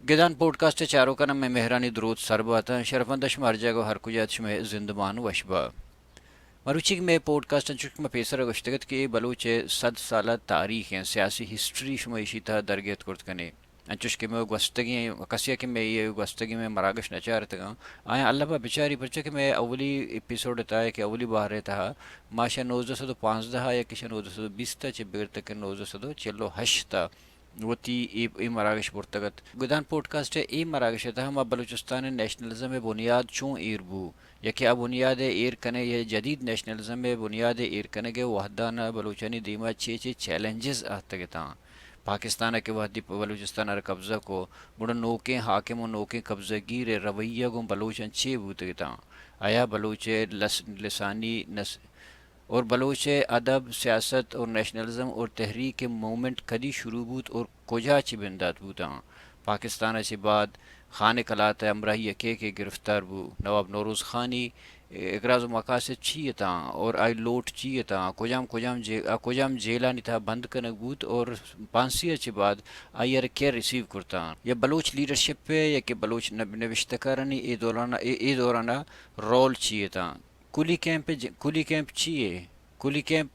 گدان پوڈکاسٹ ءِ چاروکاں مئے مہرانی دروت سر بات انت۔ شرفمند اِش شما ہر جاگہ ءُ ہر کجا ات، شمئے زندمان وش با۔ مروچی کہ مئے پوڈکاسٹ انچوش کہ ما پیسر ءَ گوشتگ ات کہ اے بلوچ ءِ صد سالہ تاریخ ءِ سیاسی ہسٹری شما ایشی تہا درگیت کرت کنے۔ انچوش کہ مئے گوستگیں کسے ءَ کہ مئے اے گوستگیں مئے مراگش نہ چارتگ آں، آیاں الم ءَ بچاری، پرچا کہ مئے اولی ایپیسوڈ ءِ تہا کہ اولی بہر ءِ تہا ما شہ نوزدہ سد ءُ پانزدہ ءَ یا کہ شہ نوزدہ سد ءُ بیست ءَ چہ بگر تک نوزدہ سد ءُ چل ءُ ہشت ءَ وتی اے، اے مراگش برتگ ات۔ گدان پوڈکاسٹ ءِ اے مراگش ءِ تہا ما بلوچستان ءِ نیشنلزم ءِ بنیاد چون ایر بو، یا کہ آ بنیاد ءِ ایر کنگ یا جدید نیشنلزم ءِ بنیاد ءِ ایر کنگ ءِ وہدان ءَ بلوچانی دیما چے چے چیلنجز آتکگ اتاں۔ پاکستان ءَ کہ وہدی بلوچستان ءَ را قبضہ کو، گڑا نوکیں حاکم ءُ نوکیں قبضہ گیر ءِ رویہ گوں بلوچاں چے بوتگ اتاں؟ آیا بلوچ ءِ لس-، لسانی نس-، اور بلوچ ءِ ادب، سیاست اور نیشنلزم اور تحریک مومنٹ کدی شروع بوت اور کجا چہ بندات بوتاں؟ پاکستان ءَ چہ بعد خان ءِ قلات ءِ ہمراہی ءَ کئے کئے گرفتار بو؟ نواب نوروز خانی اغراض و مقاصد چی اتاں اور آئی لوٹ چی اتاں؟ کجام کجام جے-، آ کجام جیلانی تہا بند کنگ بوت اور پھانسی ءَ چہ بعد آئی ءَ را کئے ریسیو کرتاں؟ یا بلوچ لیڈرشپ ءِ یا کہ بلوچ نب-، نبشتہ کارانی اے دوران ءَ، اے، اے دوران ءَ رول چی اتاں؟ کولی کیمپ ءِ ج-، کولی کیمپ چی یے؟ کولی کیمپ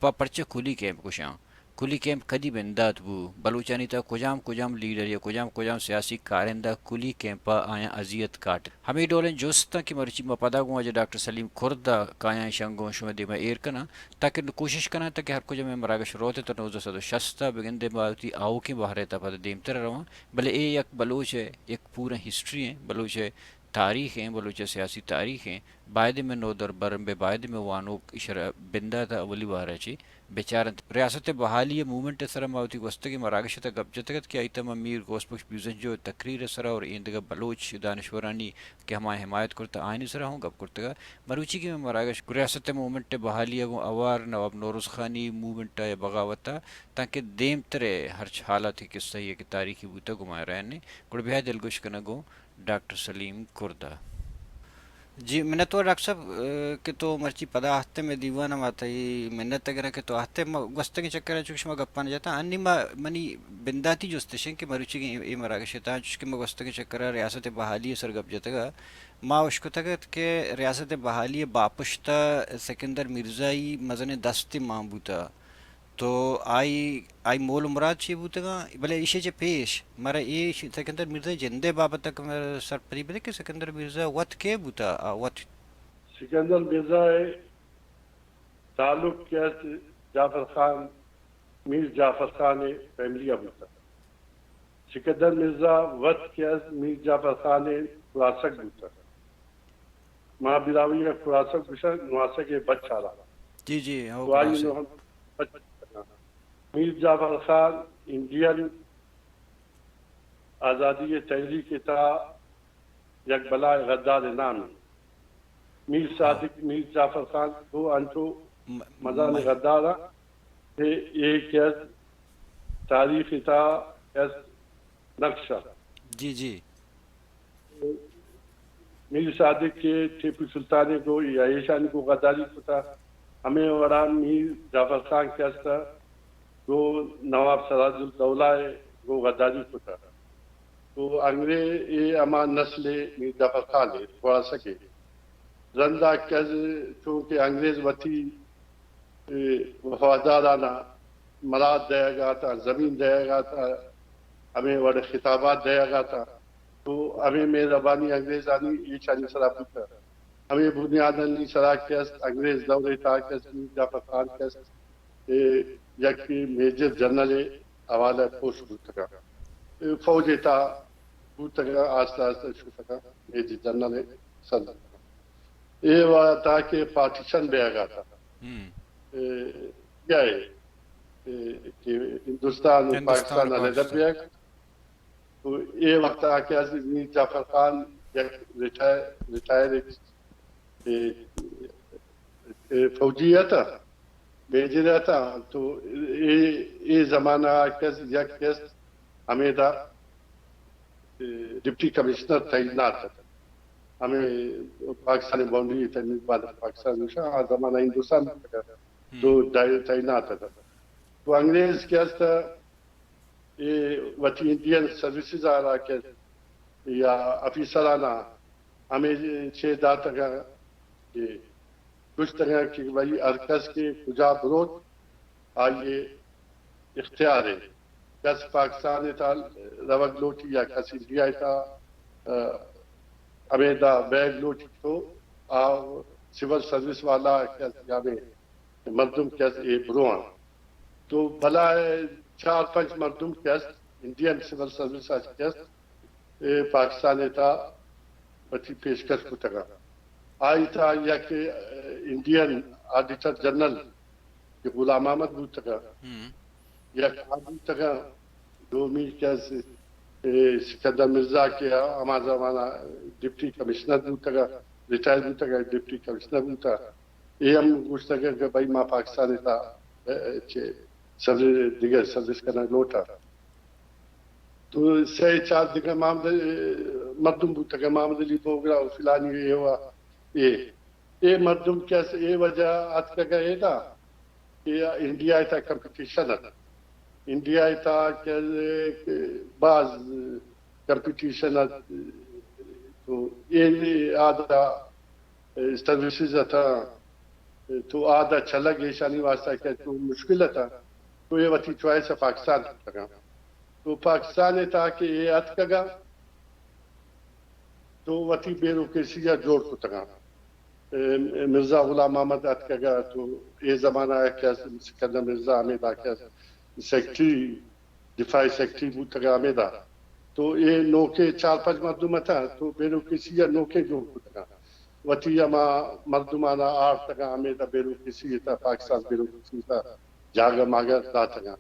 پہ پرچہ کولی کیمپ گوشاں؟ کولی کیمپ کدی بندات بو؟ بلوچانی تہا کجام کجام لیڈر یا کجام کجام سیاسی کارندہ کولی کیمپ ءَ آیاں اذیت کاٹ؟ ہمے ڈولیں جستاں کہ مرچی ما پدا گوں واجہ ڈاکٹر سلیم کرد ءَ کایاں ایشاں گوں شمئے دیما ایر کناں، تاکہ کوشش کناں تاکہ ہر کجا مئے مراگش روت ءُ تا نوزدہ سد ءُ شست ءَ بگندے ما وتی آؤکیں بہر ءِ تہا پدا دیمتر ءَ رواں۔ بلے اے یک بلوچ ءِ یک پوریں ہسٹری ایں، بلوچ ءِ تاریخ ایں، بلوچ ءِ سیاسی تاریخ ایں، باید مئے نودربر، بہ باید مئے وانوک ایشرا بندات ءَ اولی وار ءَ چہ بچار انت۔ ریاست ءِ بحالی ءِ موومنٹ ءِ سرا ما وتی گوستگیں مراگش ءِ تہا گپ جتگ ات کہ آئی تہا ما میر غوث بخش بزنجو ءِ تقریر ءِ سرا اور ایندگہ بلوچ دانشورانی کہ ہما حمایت کرتہ آیانی سرا ہوں گپ کرتگ ءُ مروچی کہ مئے مراگش ریاست ءِ موومنٹ ءِ بحالی ءَ گوں اوار نواب نوروز خانی موومنٹ ءَ یا بغاوت ءَ تانکہ دیمتر ءِ ہرچ حالات ءِ قصہ یے کہ تاریخی بوتگ گوں ما رہنے۔ گڑا بیا دلگوش کناں گوں ڈاکٹر سلیم کرد ءَ۔ جی، منتوار ڈاکٹر صاحب، اے، کہ تو مرچی پدا آہتے مئے دیوان ءَ، ما تئی منت ءَ گراں کہ تو آہتے۔ ما گوستگیں چکر ءَ چونکہ شما گپاں جتاں، انی ما، منی بنداتی جست اش انت کہ مروچیگیں اے، اے مراگش ءِ تہا، چوش کہ ما گوستگیں چکر ءَ ریاست ءِ بحالی ءِ سر گپ جتگ ءَ، ما اشکتگ ات کہ ریاست ءِ بحالی ءِ باپشت ءَ سکندر مرزا ئی مزنیں دستے مان بوتہ۔ تو آئی، آئی مول ءُ مراد چی بوتگاں؟ بلے ایشی چہ پیش مارا اے ش-، سکندر مرزا ءِ جند ءِ بابت ءَ مارا سرپدی بدے کہ سکندر مرزا وت کئے بوتا؟ آ وت سکندر مرزا ءِ تعلق کہ است جعفر خان، میر جعفر خان ءِ فیملی ءَ بوتا۔ سکندر مرزا وت کہ است میر جعفر خان ءِ خلاصگ بوتا۔ ما براہوئی ءَ خلاصگ گوشاں، نواسگ ءِ بچ ءَ را۔ جی، جی، ہو، تو آئی خلاصگ۔ نو ہم بچ میر جعفر خان انڈین آزادی ءِ تحریک ءِ تہا یک بلاہیں غدارے نام انت۔ میر ہاں۔ صادق میر جعفر خان گوں انچو م-، مزنیں م-، غدار انت کہ اے کہ است تاریخ ءِ تہا کہ است نقش انت۔ جی، جی۔ میر صادق کہ ٹیپو سلطان ءَ گوں یا ایشانی گوں غداری کتا، ہمے وڑا میر جعفر خان کہ است گوں نواب سراج الدولہ ءَ گوں غداری کتا۔ تو انگریز اے ہما نسل ءِ میر جعفر خان ءِ خلاصگ ءَ رندا کہ چونکہ انگریز وتی اے، وفاداراناں مراد دئیگ ءَ اتاں، زمین دئیگ ءَ اتاں، ہمے وڑ خطابات دئیگ ءَ اتاں۔ تو ہمے مہربانی انگریزانی ایشانی سرا بوتگ۔ ہمے بنیادانی سرا کہ است انگریز دور ءِ تہا کہ است میر جعفر خان کہ است، اے، یک میجر جنرل ءِ حوالہ ءَ پوسٹ بوتگ۔ اے، فوج ءِ تہا بوتگ، آستہ آستہ شتگ میجر جنرل ءِ سر۔ اے وہدا کہ پارٹیشن بیگ ءَ اتاں۔ ہم۔ اے، یا اے، اے، کہ ہندوستان و ہندوستان پاکستان و علیحدہ پاکستان۔ بیگ۔ تو اے وقت ءَ کہ از میر جعفر خان یک ریٹائر، ریٹائر، اے، اے، فوجی اتاں، میجر اتاں، تو اے، اے زمانہ ءَ کہ از یک کس ہمیدا، اے، ڈپٹی کمشنر تعینات اتاں۔ ہمے پاکستان باؤنڈری ءِ تہ ءَ، بعد پاکستان گوشاں، آ زمانہ ہندوستان بوتگ ات۔ ہم۔ تو دائر تعینات اتاں۔ تو انگریز کہ است، اے وتی انڈین سروسز ءَ را کہ یا آفیسراناں ہمے چے داتگ کہ گوشتگ کہ بھئی ہر کس کہ کجا بروت، آئی اختیار ہے۔ کس پاکستان ءِ تہا روگ لوٹی یا کس انڈیا ءِ تہا، آ، ہمے دا بیگ لوٹی تو آ سول سروس والا کہ است یا ہمے مردم کہ است اے برواں۔ تو بلا چار پنچ مردم کہ است انڈین سول سروس ءَ کہ است اے پاکستان ءِ تہا وتی پیشکش کتگ۔ آئی تہا یک، آ، انڈین آڈیٹر جنرل کہ غلام احمد بوتگ، ہم۔ یک آ بوتگ، دومی کہ از، اے، سکندر مرزا کہ ہما زمانہ ڈپٹی کمشنر بوتگ، ریٹائر بوتگ، ڈپٹی کمشنر بوتگ۔ اے ہم گوشتگ کہ بھئی ما پاکستان ءِ تہا، اے، چے سروس، دگہ سروس کنگ لوٹاں۔ تو سئے چار دگہ محمد، مردم بوتگ، محمد علی بوگرا و فلانی اے و اے۔ اے مردم کہ است اے وجہ اتکگ ادا کہ انڈیا ءِ تہا کمپٹیشن ات۔ انڈیا ءِ تہا کہ باز کمپٹیشن ات۔ تو اے آدا سروسز اتاں، تو آدا چلگ ایشانی واسطہ کہ تو مشکل اتاں، تو اے وتی چوائس ءَ پاکستان کتگاں۔ تو پاکستان ءِ تہا کہ اے اتکگاں، تو وتی بیوروکریسی ءَ جوڑ کتگاں۔ اے مرزا غلام محمد اتکگا، تو اے زمانہ ءَ کہ است سکندر مرزا ہمے دا کہ است سیکرٹری، دفاعی سیکرٹری بوتگا ہمے دا۔ تو اے نوکیں چار پنچ مردم اتاں، تو بیوروکریسی ءَ نوکیں جوڑ کتگاں۔ وتی ہما مردماناں آرتگاں ہمے دا بیوروکریسی ءِ تہا، پاکستان بیوروکریسی ءِ تہا جاگہ ماگہ داتگاں۔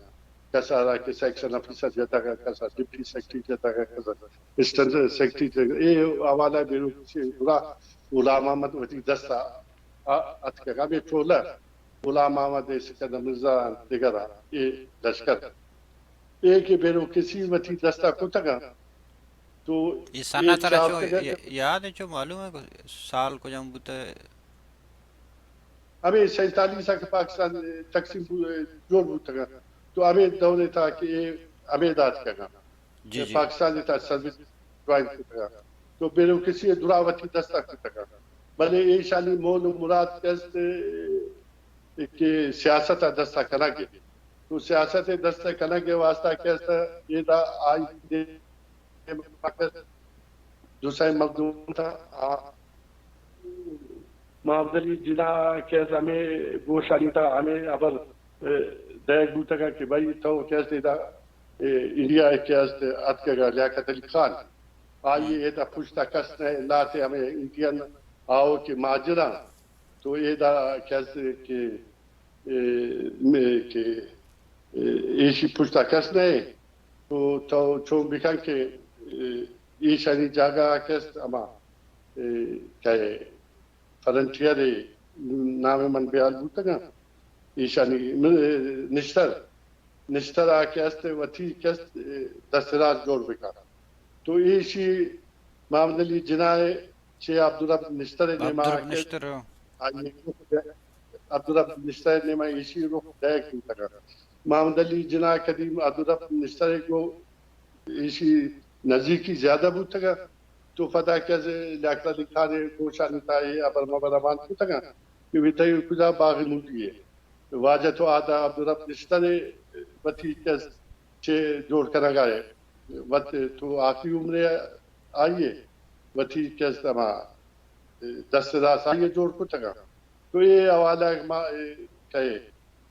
کسا را کہ سیکشن آفیسر جتگ، کسا ڈپٹی سیکرٹری جتگ، کسا اسسٹنٹ سیکرٹری جتگ۔ اے حوالہ بیوروکریسی گڑا غلام محمد وتی دست ءَ اتکگ۔ ہمے ٹولہ غلام محمد ءِ، سکندر مرزا دگہ را اے لشکر، اے کہ بیوروکریسی وتی دست ءَ کتگ۔ تو اے سنہ ترا چو یاد ہے، چو معلوم ہے سال کجام بوتا ہے؟ ہمے سینتالیس ءَ کہ پاکستان تقسیم بو-، جوڑ بوتگ، تو ہمے دور ءِ تہا کہ اے ہمے دات کگا۔ جی، جی۔ پاکستان ءِ تہا سروس جوائن کتگ، تو بیوروکریسی ءَ درا وتی دست ءَ کتگ۔ بلے ایشانی مول و مراد کہ است کہ سیاست ءَ دست ءَ کنگ ءَ۔ تو سیاست ءَ دست ءَ کنگ ءِ واسطہ کہ است، ادا آئی دو سئے مردم تھا، آ، محمد علی جناح کہ است ہمے گوشانی تھا، ہمے ہبر، اے، دئیگ بوتگ کہ بھئی تو کہ است ادا، اے، انڈیا ءَ کہ است اتکگ لیاقت علی خان۔ آئی ادا پشت ءَ کس نہ، لہتے ہمے انڈین آؤ کہ ماجراں۔ تو ادا کہ است کہ اے، مے-، کہ، اے، ایشی پشتا کس نہ اے۔ تو، تو چون بکن کہ، اے، ایشانی جاگہ کس ہما، اے، کہ فرنٹیئر نام من بیال بوتگاں۔ ایشانی من-، نشتر، نشتر آ کہ است وتی کہ است، اے، دست راست جوڑ بکن۔ تو ایشی محمد علی جناح چہ عبدالرب نشتر ءِ نیما عبدالرب کہ نشتر۔ آئی ءِ رخ دے-، عبدالرب نشتر ءِ نیما ایشی رخ دئیگ بوتگ۔ محمد علی جناح کدی عبدالرب نشتر ءَ گوں ایشی نزیکی زیادہ بوتگ۔ تو پدا کہ از لیاقت علی خان ءِ گوشانی تہا اے ہبر مبر روان کتگ کہ وی تئی کجا باغ مودی ءَ۔ واجہ تو آدا عبدالرب نشتر ءَ وتی کہ است چہ جوڑ کنگا ئے۔ وت تو آخری عمرے آئی ءِ، وتی کہ است ہما دست راست آئی ءَ جوڑ کتگاں۔ تو اے حوالہ ما، اے، کئے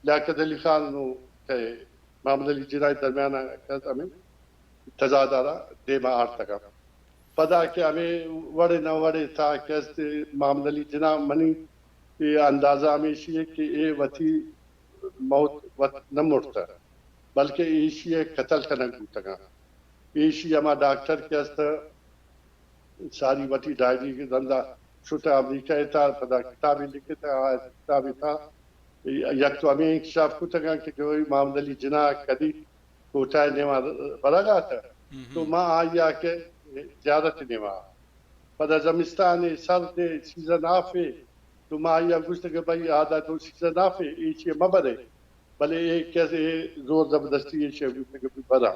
لیاقت علی خان نو کئے محمد علی جناح ءِ درمیان ءَ کہ است ہمے تضاد ءَ را دیما آرتگاں۔ پدا کہ ہمے وڑے نہ وڑے تھا کہ است محمد علی جناح منی اے اندازہ ہمیشی ہے کہ اے وتی موت وت نہ مرتہ، بلکہ ایشی ءَ قتل کنگ بوتگاں۔ ایشی ہما ڈاکٹر کہ است ساری وتی ڈائری کے دندا شتہ امریکہ ءِ تہا، پدا کتابے لکھتہ، آ کتابے تہا یک تو ہمے انکشاف کتگاں کہ جو محمد علی جناح کدی کوٹہ ءِ نیما برگ ءَ اتہ، تو ما آئی ءَ کہ زیارت ءِ نیما۔ پدا زمستان ءِ سرد ءِ سیزن آف ءِ، تو ما آئی ءَ گوشتگ کہ بھئی آدا تو سیزن آف ءِ، ایشی ءَ مہ برے۔ بلے اے کہ است اے زور زبردستی ایشی ءَ بوتگ کہ براں۔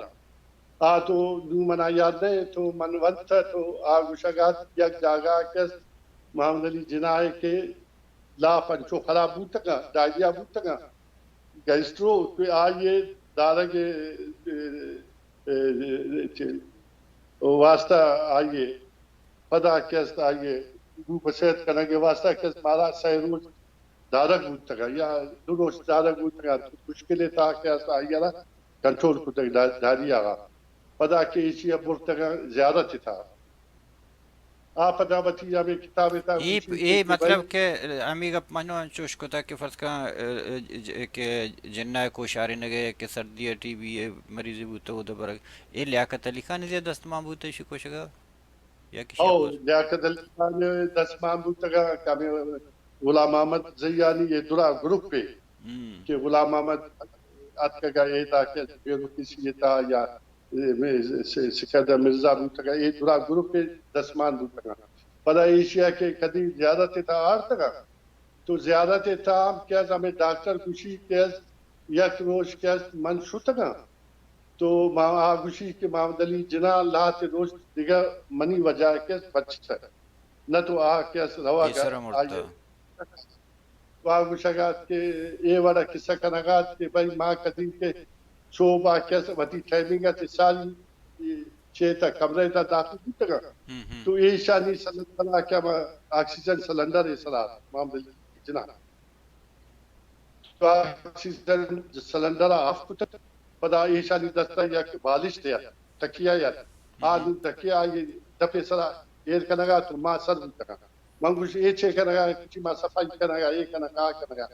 آ تو نوں منا یاد نہ انت، تو من ونت تو آ گوشگ ات یک جاگہ کہ است محمد علی جناح ء کہ لاپ انچو خراب بوتگاں، ڈائریا بوتگاں، گیسٹرو، تو آئی ء دارگ ء، ء، ء، چہ واسطہ آئی ء پدا کہ است آئی ء گوں پسیت کنگ ء واسطہ کہ است مارا سئے روچ دارگ بوتگ یا دو روچ دارگ بوتگ، مشکل ء تہا کہ است آئی ء را کنٹرول کتگ ڈا-، ڈائریا ء۔ پدا کہ ایشی ء برتگ زیارت ء تہا۔ آ پدا وتی ہمے کتاب ء تہا اے، گوشی اے کہ، کہ مطلب بھئی کہ ہمے گپ من انچوش کتگ کہ فرض کن، ا، ا، ج-، کہ جناح ء کوشارینگ ء کہ سردی ء ٹی بی ء مریضی بوتگ اودا برگ، اے لیاقت علی خان ء دست مان بوتگ ایشی کشگ ء؟ یا کہ او، شیخ وس-، لیاقت علی خان ء دست مان بوتگ کہ ہمے غلام محمد زیانی ء درا گروپ ء ہم۔ کہ غلام محمد اتکگ ء اے تہا کہ بیوروکریسی ء تہا یا س-، سکندر مرزا بوتگ، اے درا گروپ ء دستمان بوتگ۔ پدا ایشی ء کہ کدی زیارت ء تہا آرتگ، تو زیارت ء تہا ہم کہ از ہمے ڈاکٹر گوشی کہ از یک روچ کہ از من شتگاں، تو ما آ گوشی کہ محمد علی جناح لہتے روچ دگہ منی وجہ ء کہ از بچتگ، نہ تو آ کہ از روگ پیسر ء مرتہ۔ آئی ء وا گوشگ ات کہ اے وڑا کسہ کنگ ات کہ بھئی ما کدی کہ شوبا کس وتی ٹائمنگ ء چہ ساری چیتا کمرہ تا داخل بوتگاں۔ ہم، ہم۔ تو ایشانی سلندر ء کہ ہما آکسیجن سلندر ء سرا محمد علی جناح۔ تو آکسیجن سلندر ء آف کتگ۔ پدا ایشانی دستا یک بالشت ات، تکیہ ات۔ آ ہم۔ نوں تکیہ آئی دپ ء سرا ایر کنگ ات تو ما سر بوتگاں۔ من گوشت، اے چے کنگا؟ گوشی، ما صفائی کنگا، اے کنگا، آ کنگا۔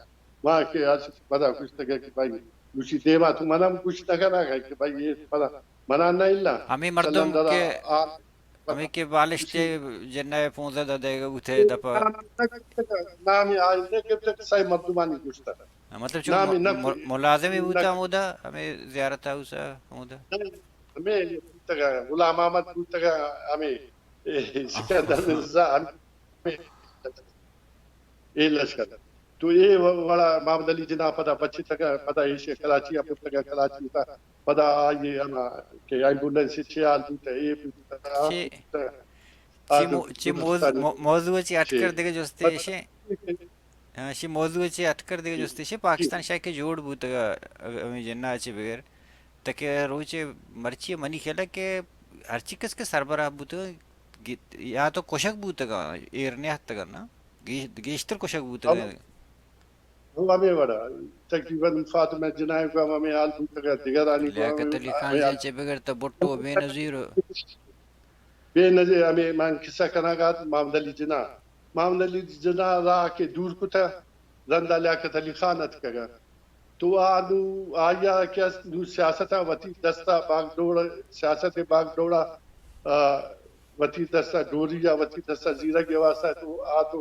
ما کہ اش پدا گوشتگے کہ بھائی، گوشی، دیما تو منم گوشت نہ کنگا کہ بھائی، اے پدا منا نہ الا۔ ہمے مردم سلندرا کہ، آ، ہمے کہ بالشتے گوشی، جنہ پونزدہ دہ دئیگا بوتے دپا۔ نام، نامی آئی نہ گپتگ، سئے مردمانی گوشتہ۔ مطلب چو نامی م-، نہ م-، ملازمی بوتا نہ ہمودا، ہمے زیارت ہاؤس ہمودا؟ ہمے بوتگا، غلام احمد بوتگا، ہمے، اے، سکندر مرزا، ہمے۔ اے لشکر۔ تو اے و-، وڑا محمد علی جناح پدا بچتگ، پدا ایشی کراچی ء برتگ، کراچی تا پدا آئی ہما کہ ایمبولینس چے حال بوتا، اے بوتا، آ چے، بوتا، آ چے تو مو-، چے موضوع، درستانی مو-، موضوع چے اٹکر چے۔ دگہ جستے پدا ایشے؟ ہاں، شی موضوع چے اٹکر دگہ جی، جستے ایشے؟ جی۔ پاکستان شاہ کہ جوڑ بوتگ، ہمیں جناح چے بغیر تکہ روچے مرچی منی خیال کہ ہرچی کس کہ سربراہ بوتگ، گت-، یا تو کشگ بوتگاں، ایر نیاتگاں نا؟ گیش-، گیشتر کشگ بوتگاں۔ ہم، ہم ہمے وڑا۔ تقریباً فاطمہ جناح کو ہم ہمے حال بوتگا، دگرانی کو ہم لیاقت علی خان ہمے حال۔ جان چے بغیر تو بھٹو بے نظیر۔ بے نظیر ہمے من قصہ کنگا محمد علی جناح۔ محمد علی جناح را کہ دور کتا، رندا لیاقت علی خان اتکگا۔ تو آ نوں آئی ء کہ است نوں سیاست ء وتی دست ء باگ ڈوڑ، سیاست ء باگ ڈوڑ ء، آ، وتی دست ء ڈوری ء وتی دست ء زیرگ ء واسطہ تو آ تو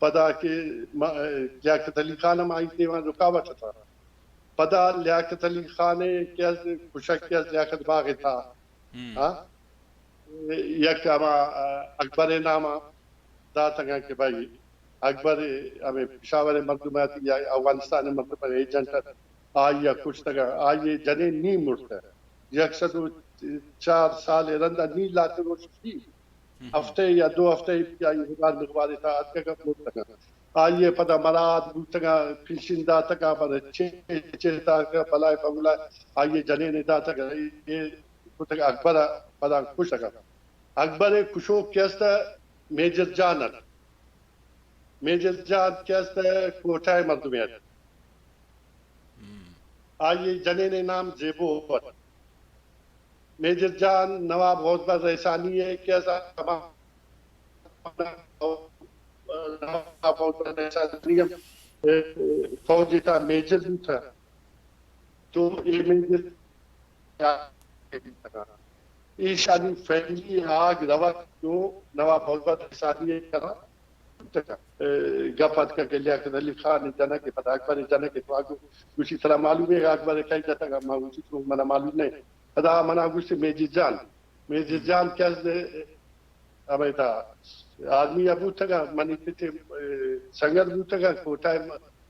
پدا کہ ما-، لیاقت علی خان ہم آئی دیوان رکاوٹ اتاں۔ پدا لیاقت علی خان ء کہ است کشگ کہ است لیاقت باغ ء تھا۔ ہم۔ ہاں؟ یک ہما، آ، اکبر ء نام ء داتگاں کہ بھائی اکبر ء ہمے پشاور ء مردم ات یا افغانستان ء مردم ء ایجنٹ ات، آئی ء کشتگ ء آئی ء جنین نی مرتہ، یک سد و چار سال ء رند ء نی لہتے روش بی، ہفتے یا دو ہفتے بی آئی ہزار مقبار ء تہا اتکگ ء مرتگ ء۔ آئی ء پدا مراد بوتگ ء پنشن داتگ ء بلے چے چے داتگ ء بلائے پہ بلائے آئی ء جنین ء داتگ ء۔ اے کتگ اکبر ء پدا کشتگ ء۔ اکبر ء کشوک کہ است میجر جان ات۔ میجر جان کہ است کوٹہ ء مردمے ات۔ ہم۔ آئی ء جنین ء نام زیبو ات۔ میجر جان نواب غوث بخش رئیسانی ء کہ است ہما نواب غوث بخش رئیسانی ہم فوج ء تہا میجر بوتہ۔ تو اے میجر ایشانی فیملی آگ روگ تو نواب محمد سانی ء کرا گپ اتک کہ لیاقت علی خان ء جنک ء پدا اکبر ء جنک ء تو آگو گوشی ترا معلوم ہے اکبر ء کئی جتگ؟ ما گوشی تو منا معلوم نہیں۔ پدا منا گوشت میجر جان، میجر جان کہ از ہمے تھا آدمی ء بوتگ ء منی پت ء سنگت بوتگ ء کوٹہ ء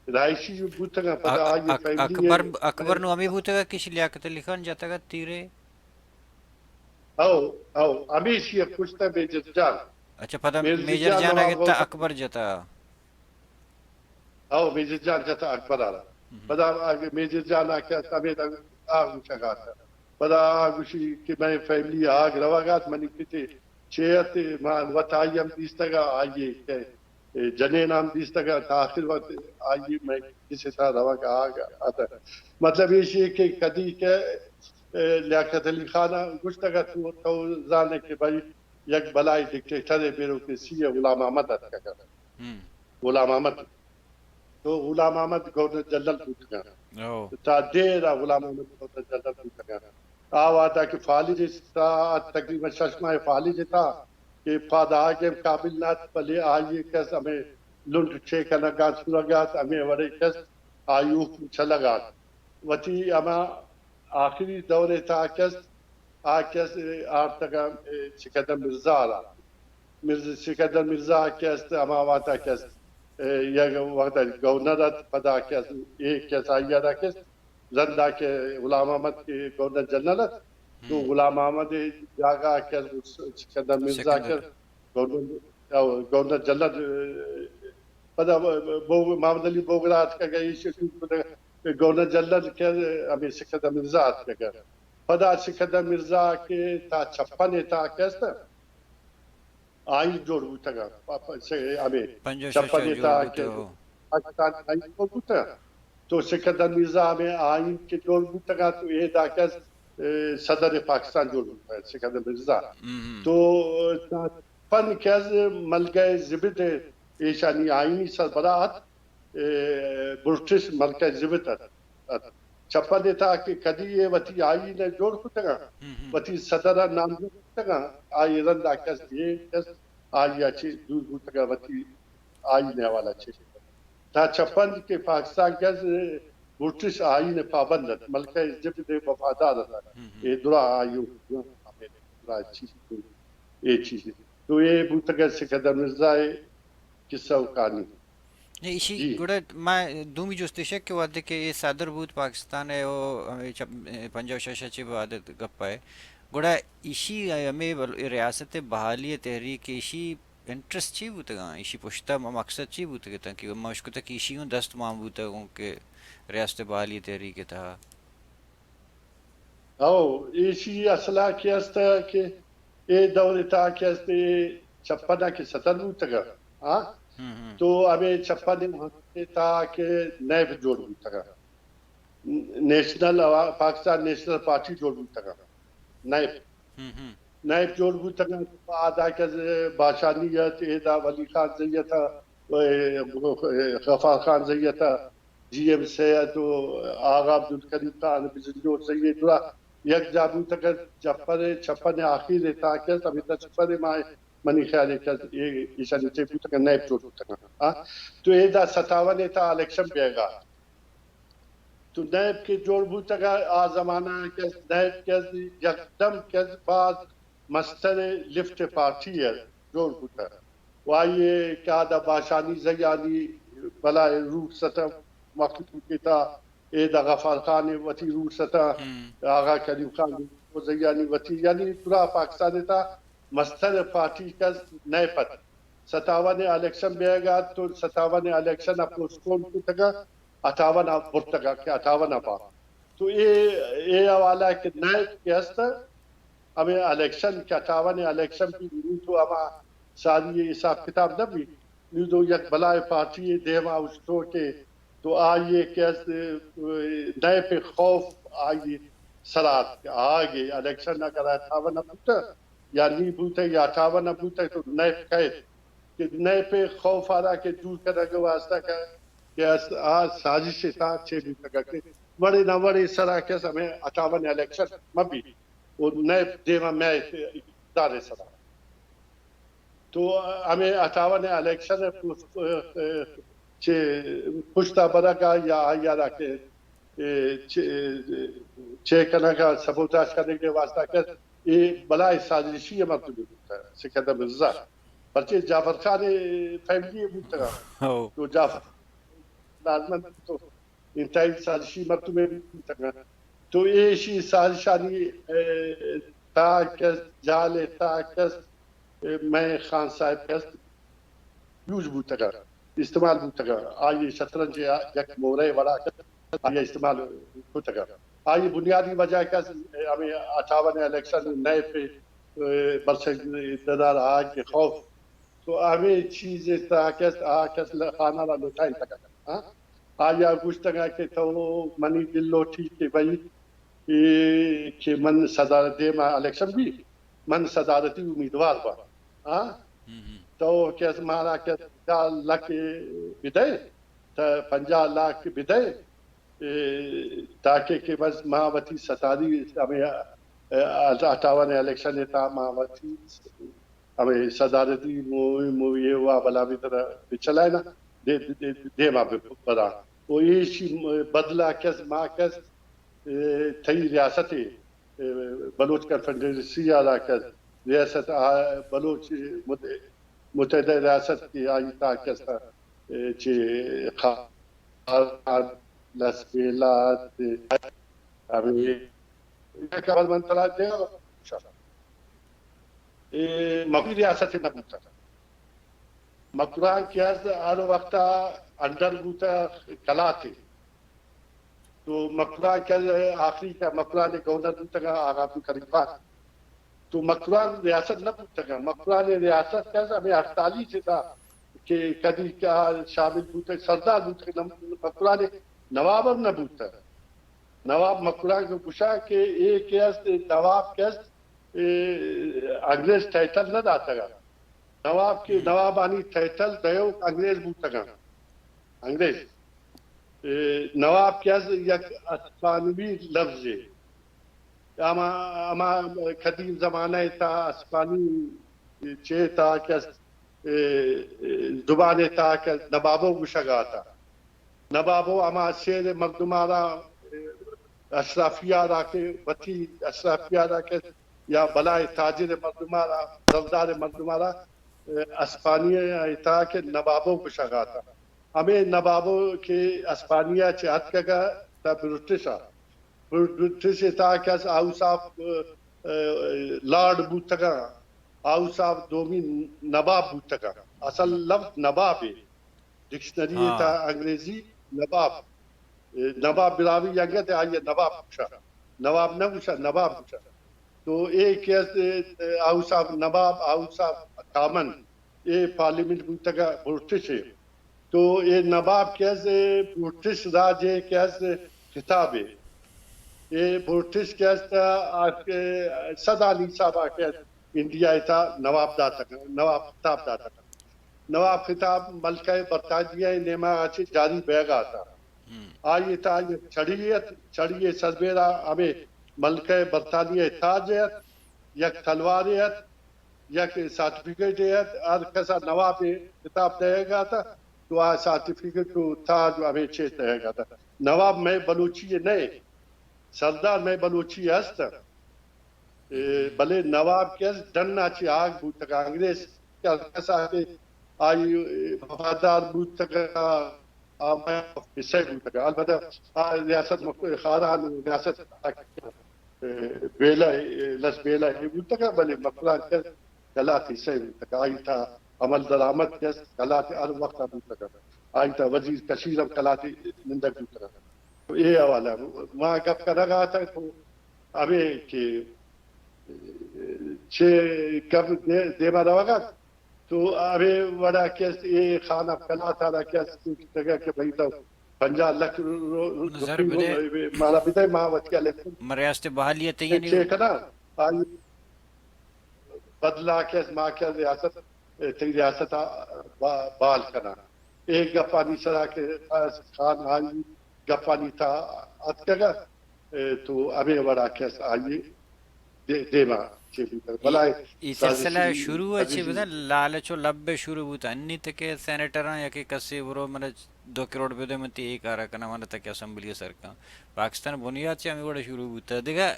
رہائشی بوتگ ء پدا آئی ء فیملی اکبر، اکبر نوں ہمے بوتگ ء کہ ایشی لیاقت علی خان جتگ ات تیرے؟ او، او، ہمیشی ء کشتہ میجر جان۔ اچھا، پدا میجر میجر جان جان ء نواب گتا غوث۔ اکبر جتا۔ او، میجر جان جتا اکبر آرا۔ پدا آگ-، میجر جان آ کہ ہمیں آگ گوشگ آتا۔ پدا آ گوشی کہ میں فیملی آگ روگ آت، منی کتے چے ات، ما وت آئی ہم دیستگا، آئی کہ جنین ہم دیستگا، تا آخر وقت آئی میں کسے تا روگ آگ آتا۔ مطلب ایشی کہ کدی کہ، اے، لیاقت علی خان گوشتگا تو، تو زانے کہ بھائی یک بلائی ڈکٹیٹر بیروکریسی ہے، غلام احمد اتکگا۔ غلام احمد۔ تو غلام احمد گورنر جنرل بوتگاں۔ تا دیر ء غلام احمد گورنر جنرل بوتگاں۔ آ وہدا کہ فالج ات، تقریباً شش ماہ فالج ات، کہ پاد آگے قابل نہ ات، بلے آئی کس ہمیں لنڈ چے کنگا ات، سورگا ات، ہمیں وڑے کس آئی حکم چلگا ات۔ وتی ہما آخری دور ء تہا کس، آ کس آرتگا، اے، سکندر مرزا را۔ مرزا، سکندر مرزا کس ہما وہدا کس، اے، یک وقت گورنر ات، پدا کس، اے کس آئی را کس، رندا کہ غلام احمد کہ گورنر جنرل ات، تو غلام احمد جاگہ کس سکندر مرزا کس گورنر، گورنر جنرل، اے، پدا بو-، محمد علی بوگرا اتکگ، ایش گورنر جنرل کہ ہمیں سکندر مرزا اتکگ۔ پدا سکندر مرزا کہ تا چھپن ء تہا کہ است، آئین جوڑ بوتگ۔ پ-، پ-، سے ہمیں پنجاہ شش چھپن ء جوڑ تہا کہ بوتگ۔ پاکستان آئین جوڑ بوتگ۔ تو سکندر مرزا ہمیں آئین کہ جوڑ بوتگ، تو اے دا کہ است، اے، صدر پاکستان جوڑ بوتگ، سکندر مرزا۔ تو تا پن کہ از ملکہ زبد ایشانی آئینی سربراہ ات، اے، برٹش ملکہ زبد ات، ات۔ چپن ء تہا کہ کدی اے وتی آئین ء جوڑ کتگاں، وتی صدر ء نامزد کتگاں، آئی رند ء کس اے کس آئی ء چہ دور بوتگاں وتی آئین ء حوالہ چہ۔ تا چپن کہ پاکستان کس برٹش آئین ء پابند ات، ملکہ زبد ء وفادار ات۔ اے درا آئی ء درا چیز اے چیز۔ تو اے بوتگ سکندر مرزا ء قصہ و کہانی۔ نہ، ایشی جی۔ گڑا ما دومی جست ایش کہ وہدے کہ اے صدر بوت پاکستان ء او ہمے چپ-، پنجاہ و شش ء چہ بعد گپ ء، گڑا ایشی ہمے بل-، اے ریاست بحالی تحریک ایشی انٹرسٹ چی بوتگاں؟ ایشی پشتا م-، مقصد چی بوتگ اتاں کہ ما اشکتہ کہ ایشی اوں دست مان بوتگ اوں کہ ریاست بحالی تحریک تہا؟ او، ایشی اصلا کہ است کہ اے دور تا کہ است، اے چپنا کہ صدر بوتگا، ہاں؟ تو ہمیں چپن تا کہ نیب جوڑ بوتگا۔ نیشنل، پاکستان نیشنل پارٹی جوڑ بوتگا۔ نیب۔ نیب جوڑ بوتگا۔ آدا کہ باشانی ات، ایدا ولی خان زیتا، غفار خان زیتا، جی ایم سید و آغا عبدالکریم خان بزنجو سید درا یک جا بوتگ ات، چپر، چپن آخیر تا کہ است، ہمیتا چپر ما منی خیال ء کہ اے، ایشانی چے بوتگ ات، نیب جوڑ بوتگ ات۔ ہاں؟ تو اے دا ستاون ء تا الیکشن بیگا۔ تو نیب کہ جوڑ بوتگ ات، آ زمانہ کہ نیب کہ یکدم کہ باز مستر لفٹ پارٹی ء جوڑ بوتگ۔ و آئی ء کہ آ دا باشانی زیانی بلائے روح ستم مخلوق ء تا، اے دا غفار خان ء وتی روح ستم، آغا کریم خان زیانی وتی، یعنی پورا پاکستان ء تا مستر پارٹی کس نیپ ات۔ ستاون ء الیکشن بیگ ات تو ستاون ء الیکشن ء پوسٹ پون کتگ ء اٹھاون ء برتگ ء کہ اٹھاون ء با۔ تو اے، اے حوالہ کہ نیپ کہ است، ہمے الیکشن کہ اٹھاون ء الیکشن بی، نی تو ہما ساری حساب کتاب نہ بی۔ نی تو یک بلائے پارٹی دیما اوشتو کہ تو آئی ء کہ است، نیپ خوف آئی سرا ات کہ آگے الیکشن اگر اٹھاون ء بوتہ یا نی بوتہ یا اٹھاون ء بوتہ تو نیپ کئیت کہ نیپ خوف آرا کہ دور کنگ واسطہ کہ، کہ است آ سازش تا چے بوتگ کہ وڑے نہ وڑے سرا کہ است ہمیں اٹھاون الیکشن مہ بی۔ و نیپ دیما میایت اقتدار سرا۔ تو ہمیں اٹھاون الیکشن پوسٹ-، چے پشتا برگا یا آئی را کہ، اے، چے، چے کنگا سبوتاش کنگ کے واسطہ کہ اے بلائے سازشی مردمی بوتا سکندر مرزا۔ پرچے جعفر خان فیملی بوتا۔ تو جعفر لازمن تو انتہائی سازشی مردمے بوتگ انت۔ تو ایشی سازشانی، اے، تاک است، جال ءِ تاک است، مئے خان صاحب کہ است، یوز بوتگ ءَ، استعمال بوتگ ءَ۔ آئی ءَ شطرنج ءِ یک مورے وڑا کہ آئی ءَ استعمال کتگ ءَ۔ آئی ءِ بنیادی وجہ کہ است ہمے اٹھاون ءِ الیکشن ءِ نیپ ءِ، اے، برسگ ددار آگ ءِ خوف۔ تو ہمے چیز ءِ تہا کہ است، آ کہ است خان ءَ را لوٹائینتگ ءَ۔ ہاں؟ آئی ءَ گوشتگ ءَ کہ تو منی دل لوٹی کہ بھئی، اے، کہ من صدارت دیم ءَ الیکشن بی، من صدارتی امیدوار باں۔ ہاں؟ تو کہ است مارا کہ پنجاہ لکھ بدئے، تا پنجاہ لکھ بدئے، اے، تاکہ کہ بس ما وتی ستاری ہمے، اے، اٹھاون الیکشن ءِ تہا ما وتی ہمے صدارتی موی، موی ءَ وا بلا بھی ترا بچلائنا، دے، دے، دے، دیما بہ، برا۔ و ایشی بدلا کہ است ما کہ است، اے، تئی ریاست ءِ، اے، بلوچ کنفیڈریسی ءَ را کہ است ریاست آ، بلوچ مت-، متحدہ ریاست کہ آئی تہا کہ است، اے، چہ خا-، لس بیلات، ہمے، یک خبر من ترا دے، اے مکران ریاست نہ بوتگ۔ مکران کہ است ہر وقت انڈر بوتگ کلات ءِ۔ تو مکران کہ آخری کہ مکران ءِ گورنر بوتگ آغا عبدالکریم خان۔ تو مکران ریاست نہ بوتگ۔ مکران ریاست کہ است ہمے اڑتالیس ءِ تہا کہ کدی کہ شامل بوتگ، سردار بوتگ، نم-، مکران نواب ہم نہ بوتگ۔ نواب مکران کہ گوشاں کہ اے کہ است، نواب کہ است، اے انگریز ٹائٹل نہ داتگ۔ نواب کہ، نوابانی ٹائٹل دئیوک انگریز بوتگ انت۔ انگریز۔ اے نواب کہ است یک اسپانوی لفظے۔ ہما، ہما قدیم زمانہ ءِ تہا اسپانی چے تہا کہ است، اے، اے، زبان ءِ تہا کہ نوابو گوشگ ءَ اتاں۔ نوابو ہما شہر ءِ مردم ءَ را، اے، اشرافیہ ءَ را کہ وتی اشرافیہ ءَ را کہ یا بلاہیں تاجر ءِ مردم ءَ را، زردار ءِ مردم ءَ را، اے، اسپانی ءِ تہا کہ نوابو گوشگ ءَ اتاں۔ ہمے نوابو کہ اسپانیہ چہ اتکگ ءَ تا برٹش ءَ، برٹش ءِ تہا کہ است ہاؤس آف، اے، لارڈ بوتگ ءَ، ہاؤس آف دومی نواب بوتگ ءَ۔ اصل لفظ نواب ءِ ڈکشنری ءِ تہا انگریزی نواب، اے، نواب براہوئی انگت ءَ آئی ءَ نواب گوشاں۔ نواب نہ گوشاں، نواب گوشاں۔ تو اے کہ است، اے، house of Nawab, house of common, اے پارلیمنٹ بوتگ ءَ برٹش ءِ۔ تو اے نواب کہ است، اے برٹش راج ءِ کہ است خطاب ءِ۔ اے برٹش کہ است، آ، صدانی حساب ءَ کہ است انڈیا ءِ تہا نواب داتگ، نواب خطاب داتگ۔ نواب خطاب ملکہ برطانیہ ءِ نیمگ ءَ چہ جاری بیگ ءَ اتاں۔ آئی ءِ تہا یک چڑی ات، چڑی ءِ سربیرا ہمے ملکہ برطانیہ ءِ تاج ات، یک تلوارے ات، یک سرٹیفکیٹے ات، ہر کس ءَ نواب ءِ خطاب دئیگ ءَ اتاں، تو آ سرٹیفکیٹ و تاج و ہمے چیز دئیگ ءَ اتاں۔ نواب مئے بلوچی ءِ نہ، سردار مئے بلوچی ءِ است۔ اے، بلے نواب کہ است ڈن ءَ چہ آگ بوتگ ءَ، انگریز کہ ہر کس ءَ کہ آئی وفادار بوتگ ءَ، آ مئے حصہ بوتگ ءَ۔ البتہ آ ریاست مک-، خاران ریاست، اے، بیلہ، اے، لس بیلہ اے بوتگ ءَ، بلے مکران کہ است کلات حصہ بوتگ ءَ۔ آئی تہا عمل درآمد کہ است کلات ہر وقت ءَ بوتگ ءَ۔ آئی تہا وزیر کشیر ہم کلات نندگ بوتگ ءَ۔ تو اے حوالہ ءَ ما گپ کنگ ءَ اتاں تو ہمے کہ چے گپ دے-، دیما روگ ءَ ات، تو ہمے وڑا کہ است اے خان آف کلات ءَ را کہ است سوچتگ کہ بھئی تو پنجاہ لکھ رو-، رو-، روپی بدے۔ مارا بدے، ما وتی الیکشن من ریاست بحالی ءَ تئی چے کناں؟ آئی بدلا کہ است ما کہ ریاست، تئی ریاست ءَ با-، بال کناں۔ اے گپانی سرا کہ خان آئی گپانی تہا اتکگ ءَ، اے، تو ہمے وڑا کہ است آئی دے-، دیما چے بوتگ۔ بلائے اے سلسلہ سازشی شروع ءَ چے سازشی بوتگ، لالچ و لب ءَ شروع بوتگ۔ انی تک سینیٹراں یا کہ کسے برو من دو کروڑ بدے من تئی اے کارا کناں، من تک اسمبلی ءَ سر کن۔ پاکستان بنیاد چہ ہمے وڑا شروع بوتگ۔ دگہ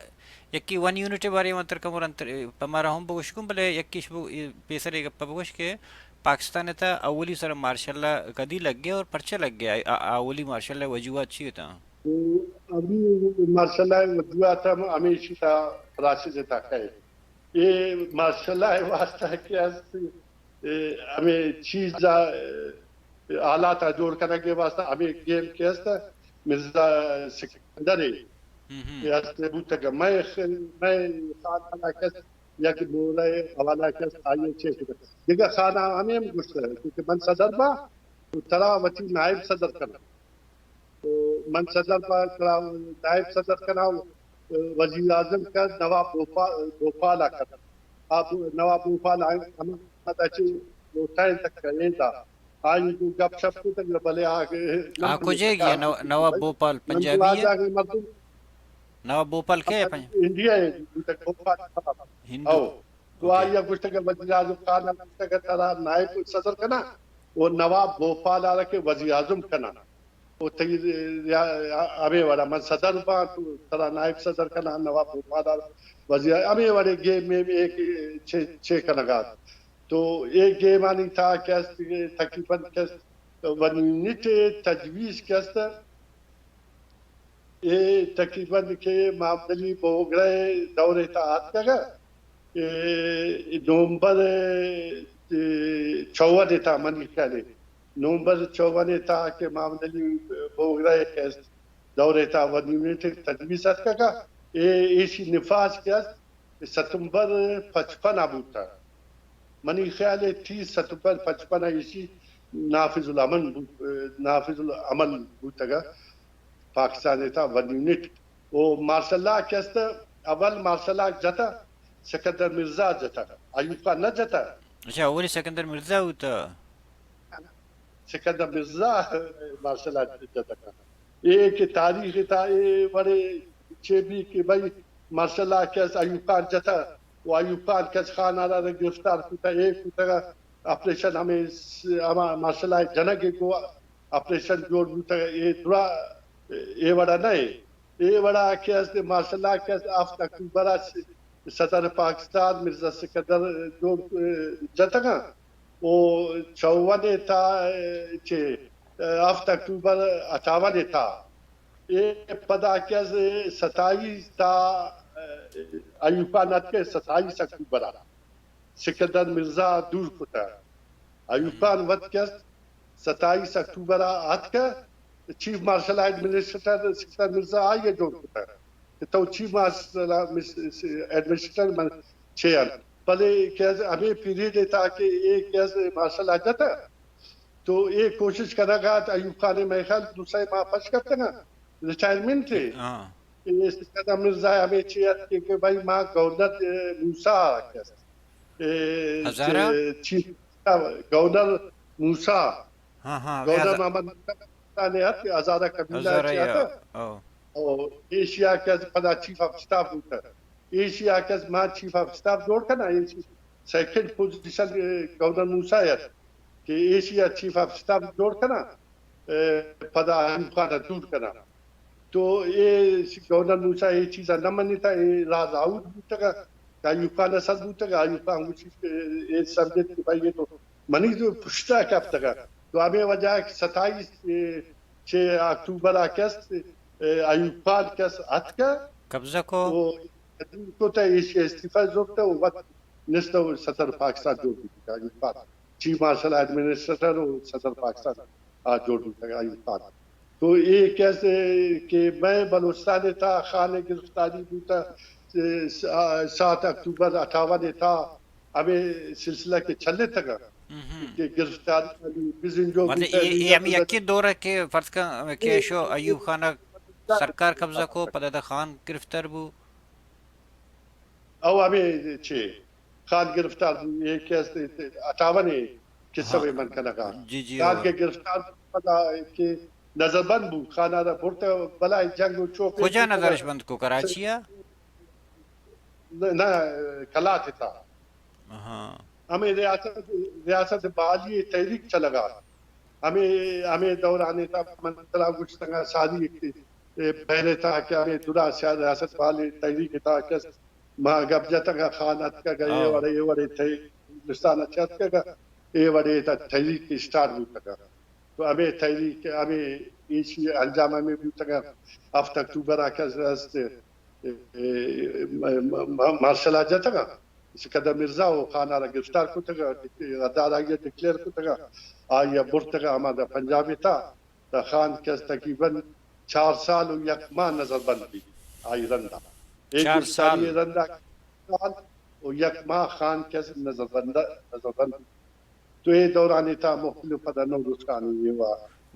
یکے ون یونٹ ءِ بارے من ترا کمر انت، پہ مارا ہم بگوش کن، بلے یکے اش بگو-، اے پیسر اے گپ ءَ بگوش کہ پاکستان ءِ تہا اولی سر مارشل لا کدی لگے اور پرچہ لگے؟ آ-، آ-، اولی مارشل لا ءِ وجوہات چی اتاں؟ اولی مارشل لا ءِ وجوہات ہم ہمیشی تہا پراسس ءِ تہا کئے۔ اے ماشاءاللہ ءِ واسطہ کہ است، اے ہمے چیز ءَ، اے حالات ءَ جوڑ کنگ ءِ واسطہ ہمے گیم کہ است، مرزا سکندر ءِ ہم ہم۔ کہ است بوتگ۔ مئے خ-، مئے خانہ ءَ کہ است، یک مورے حوالہ کہ است، آئی ءَ چے کتگ۔ دگہ خانہ ہمے ہم گوشتگ کہ من صدر باں، تو ترا وتی نائب صدر کناں۔ تو من صدر باں، ترا نائب صدر کناں، وزیر اعظم کن، نواب بھوپا-، بھوپال ءَ کن۔ آ بو-، نواب بھوپال ءَ ہم ادا چہ لوٹائینتگ کہ اے دا۔ آئی گوں گپ شپ کتگ، بلے آ آ کجے گیا؟ نو-، نواب بھوپال من پنجابی تو آ ہے؟ جاگہ مردم نواب بھوپال کے ہے؟ پنج- انڈیا ءِ بوتگ، بھوپال نواب۔ ہندو۔ او۔ تو اوکے۔ آئی ءَ گوشتگ کہ وزیر اعظم خان ءَ گوشتگ کہ ترا نائب صدر کناں، او نواب بھوپال ءَ را کہ وزیر اعظم کناں۔ او تئی ریا-، ہمے وڑا من صدر باں، تو ترا نائب صدر کناں، نواب بھوپال ءَ را وزیر، ہمے وڑے گیم میم اے کہ چے، چے کنگ ءَ ات۔ تو اے گیمانی تہا کہ است، تقریباً کہ است، ون یونٹ ءِ تجویز کہ است، اے تقریباً کہ محمد علی بوگرہ ءِ دور ءِ تہا اتکگ ءَ، اے نومبر ءِ، اے، چوہد ءِ تہا منی خیال ءَ، نومبر چوہد ءِ تہا کہ محمد علی بوگرہ ءِ کہ است دور ءِ تہا ون یونٹ ءِ تجویز اتکگ ءَ، اے ایشی نفاذ کہ است، ستمبر پچپن ءَ بوتگ۔ منی خیال ءَ تیس ستمبر پچپن ءَ ایشی نافذ العمل بو-، نافذ العمل بوتگ ءَ پاکستان ءِ تہا ون یونٹ۔ او مارشل لا کہ است، اول مارشل لا جتہ، سکندر مرزا جتہ، ایوب خان نہ جتہ۔ اچھا، اولی سکندر مرزا بوتہ۔ سکندر مرزا مارشل لا جتہ۔ اے کہ تاریخ ءِ تہا اے وڑے چے بی کہ بھئی مارشل لا کہ است ایوب خان جتہ، و ایوب خان کہ است خان آرا را گرفتار کتہ، اے کتہ آپریشن ہمے س-، ہما مارشل لا جنگ ءِ گوں آپریشن جوڑ بوتہ، اے درا اے وڑا نہ اے۔ اے وڑا کہ است مارشل لا کہ است ہفت اکتوبر ءَ س-، صدر پاکستان مرزا سکندر جوڑ، جتگ ءَ۔ او چوہد ءِ تہا چہ ہفت اکتوبر اٹھاون ءِ تہا۔ اے پدا کہ است ستائیس تہا ایوب خان اتکہ، ستائیس اکتوبر ءَ سکندر مرزا دور کتہ۔ ایوب خان وت کہ است ستائیس اکتوبر ءَ اتکہ، چیف مارشل ایڈمنسٹریٹر سکندر مرزا آئی ءَ جوڑ کتہ کہ تو چیف مارشل ایڈمنسٹریٹر من چے انت۔ بلے کہ است ہمے پیریڈ ءِ تہا کہ اے کہ است مارشل لا جتہ، تو اے کوشش کنگ ءَ ات، ایوب خان ءَ مئے خیال دو سئے ماہ پش کپتگ ءَ ریٹائرمنٹ ءَ۔ ہاں۔ اے سکندر مرزا ءَ ہمے چے ات کہ، کہ بھئی ما گورنر، اے، موسیٰ کہ است، اے، ہزارہ؟ چے، چیف گورنر موسیٰ، ہاں، ہاں، ہمے گورنر ہزا-، محمد موسیٰ نے ات کہ ہزارہ قبیلہ ہزارہ چے یا، ات۔ او۔ او ایشی ءَ کہ است پدا چیف آف اسٹاف بوتہ۔ ایشی ءَ کہ است ما چیف آف اسٹاف جوڑ کناں، ایشی سیکنڈ پوزیشن، اے، گورنر موسیٰ ات کہ ایشی ءَ چیف آف اسٹاف جوڑ کناں، اے، پدا ایوب خان ءَ دور کناں۔ تو اے گورنر موسیٰ اے چیز ءَ نہ منتہ، اے راز آؤٹ بوتگ کہ ایوب خان ءَ سر بوتگ، ایوب خان گوشی کہ اے سمجھت کہ بھئی اے تو منی تو پشت ءَ کپتگ۔ تو ہمے وجہ کہ ستائیس، اے، چہ اکتوبر ءَ کہ است، اے، ایوب خان کہ است اتکہ۔ قبضہ کو۔ او کتہ ایشی استعفی زرتہ و وت نشتہ و صدر پاکستان جوڑ بوتہ ایوب خان۔ چیف مارشل ایڈمنسٹریٹر و صدر پاکستان آ جوڑ بوتگ ایوب خان۔ تو اے کہ است کہ مئے بلوچستان ءِ تہا خان ءِ گرفتاری بوتہ، سات اکتوبر اٹھاون ءِ تہا ہمے سلسلہ کہ چلتگ ءَ، ہم۔ کہ گرفتاری بزنجو مطلب بوتہ، اے، اے ہمے یکیں دور ءَ کہ فرض کن کہ اے، شو ایوب خان ءَ سرکار قبضہ کو، پدا دا خان گرفتار بو۔ او ہمے چے خان گرفتار بو، اے کہ است اٹھاون ءِ قصہ ہاں۔ وے من کنگ ءَ۔ جی، جی، خان او۔ کہ گرفتار بو، پدا کہ نظر بند بو، خان ءَ را برتہ بلاہیں جنگ و چوکے کجا بوتگ۔ نظرش بند کو، کراچی ءَ؟ نہ، نہ، کلات ءِ تہا۔ ہاں۔ ہمے ریاست، ریاست بحالی تحریک چلگ ءَ ات۔ ہمے، ہمے دوران ءِ تہا من ترا گوشتگ ءَ ساری کہ اے بحر ءِ تہا کہ ہمے درا سیاہ ریاست بحالی تحریک ءِ تہا کہ است ما گپ جتگ ءَ خان اتکگ ءَ اے ہاں۔ وڑے، اے وڑے تئی ہندوستان ءَ چہ اتکگ ءَ اے وڑے تہا تحریک اسٹارٹ بوتگ ءَ۔ تو ہمے تحریک، ہمے ایشی انجام ہمے بوتگ ءَ ہفت اکتوبر ءَ کہ است، اے، اے، م-، م-، م-، مارشل لا جتگ ءَ۔ سکندر مرزا و خان ءَ را گرفتار کتگ، غدار آئی ءَ ڈکلیئر کتگ، آئی ءَ برتگ ہما دا پنجاب ءِ تہا، تا خان کس تقریباً چار سال و یک ماہ نظر بند بیت آئی رندا۔ اے چار گرفتاری سال۔ رندا سال و یک ماہ خان کس نظر بند، نظر بند بیت۔ تو اے دورانی تا مختلف پدا نوروز خان ءِ و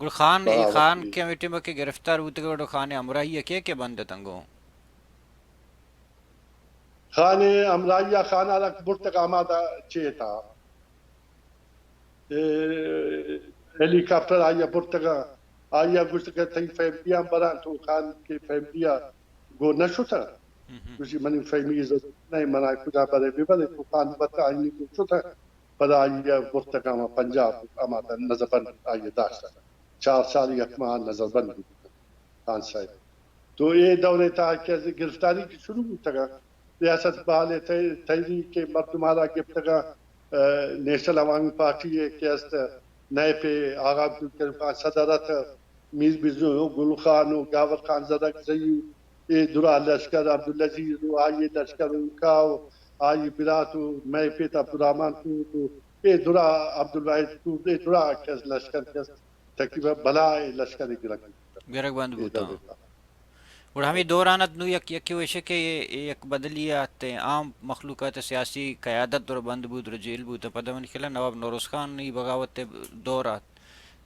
گڑا خان، اے بغاوت خان بیت۔ کہ ہمے ٹیم کہ گرفتار بوتگ، گڑا خان ءِ ہمراہی ءَ کے کے بند اتنگو؟ خان ءِ ہمراہی ءَ خان ءَ را برتگ ہما دا چے تا۔ اے، ہیلی کاپٹر آئی ءَ برتگ، آئی ءَ گوشتگ کہ تئی فیملی ہم براں، تو خان کہ فیملی ءَ گوں نہ شتہ۔ گوشی منی فیملی ضرورت نہ، منا کجا برے بہ برے، تو خان وت آئی گوں شتہ۔ پدا آئی ءَ برتگ ہما پنجاب، ہما نظر بند آئی ءَ داشتہ۔ چار سال یک ماہ نظر بند بوت خان صاحب۔ تو اے دور ءِ تہا کہ گرفتاری کہ شروع بوتگ، ریاست بحالی تح-، تحریک ءِ مردماں را گپتگ، اہ، نیشنل عوامی پارٹی ءِ کہ است، نائب ءِ آغا عبدالکریم خان صدر ات، میر بزنجو گل خان و گاور خان زرکزئی، اے درا لشکر عبدالعزیز و آئی لشکر و کا و آئی برات و مئے پت عبدالرحمن کرد و اے درا عبدالواحد کرد، اے درا کس لشکر کس تقریباً بلاہ لشکر گرگ بوتگ۔ گرگ بند اے بوتاں۔ دور ءِ تہا۔ گڑا ہمے دوران ات نوں یک، یکے وش کہ یک بدلی آت، عام مخلوقات سیاسی قیادت در بند بوت، در جیل بوت۔ پدا من خیال نواب نوروز خان ءِ بغاوت ءِ دور آت۔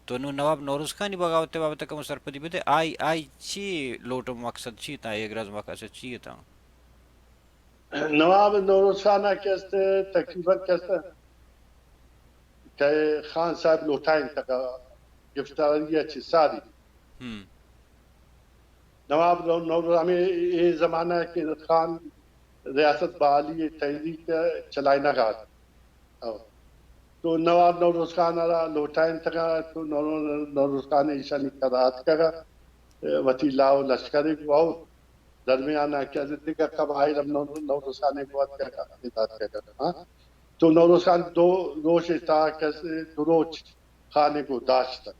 تو نوں نواب نوروز خان ءِ بغاوت ءِ بابت ءَ کمو سرپدی بدے، آئی، آئی چی لوٹ و مقصد چی اتاں، اے گرز مقصد چی اتاں؟ نواب نوروز خان ءَ کہ است تقریباً کہ است کہ خان صاحب لوٹائینتگ، گرفتاری ءَ چہ ساری۔ ہم۔ نواب نو-، نوروز ہمے اے زمانہ کہ خان ریاست بحالی تحریک چلائینگ ءَ ات۔ او۔ تو نواب نوروز خان ءَ را لوٹائینتگ ءَ، تو نورو-، نوروز خان ایشانی کرا اتکگ ءَ، وتی لاؤ لشکر ءَ گوں درمیان ءَ کہ دگہ قبائل ہم نور-، نوروز خان ءَ گوں اتکگ ءَ، اتکگ ءَ، ہاں۔ تو نوروز خان دو روچ ءِ تہا کہ دو روچ خان ءَ گوں داشتگ۔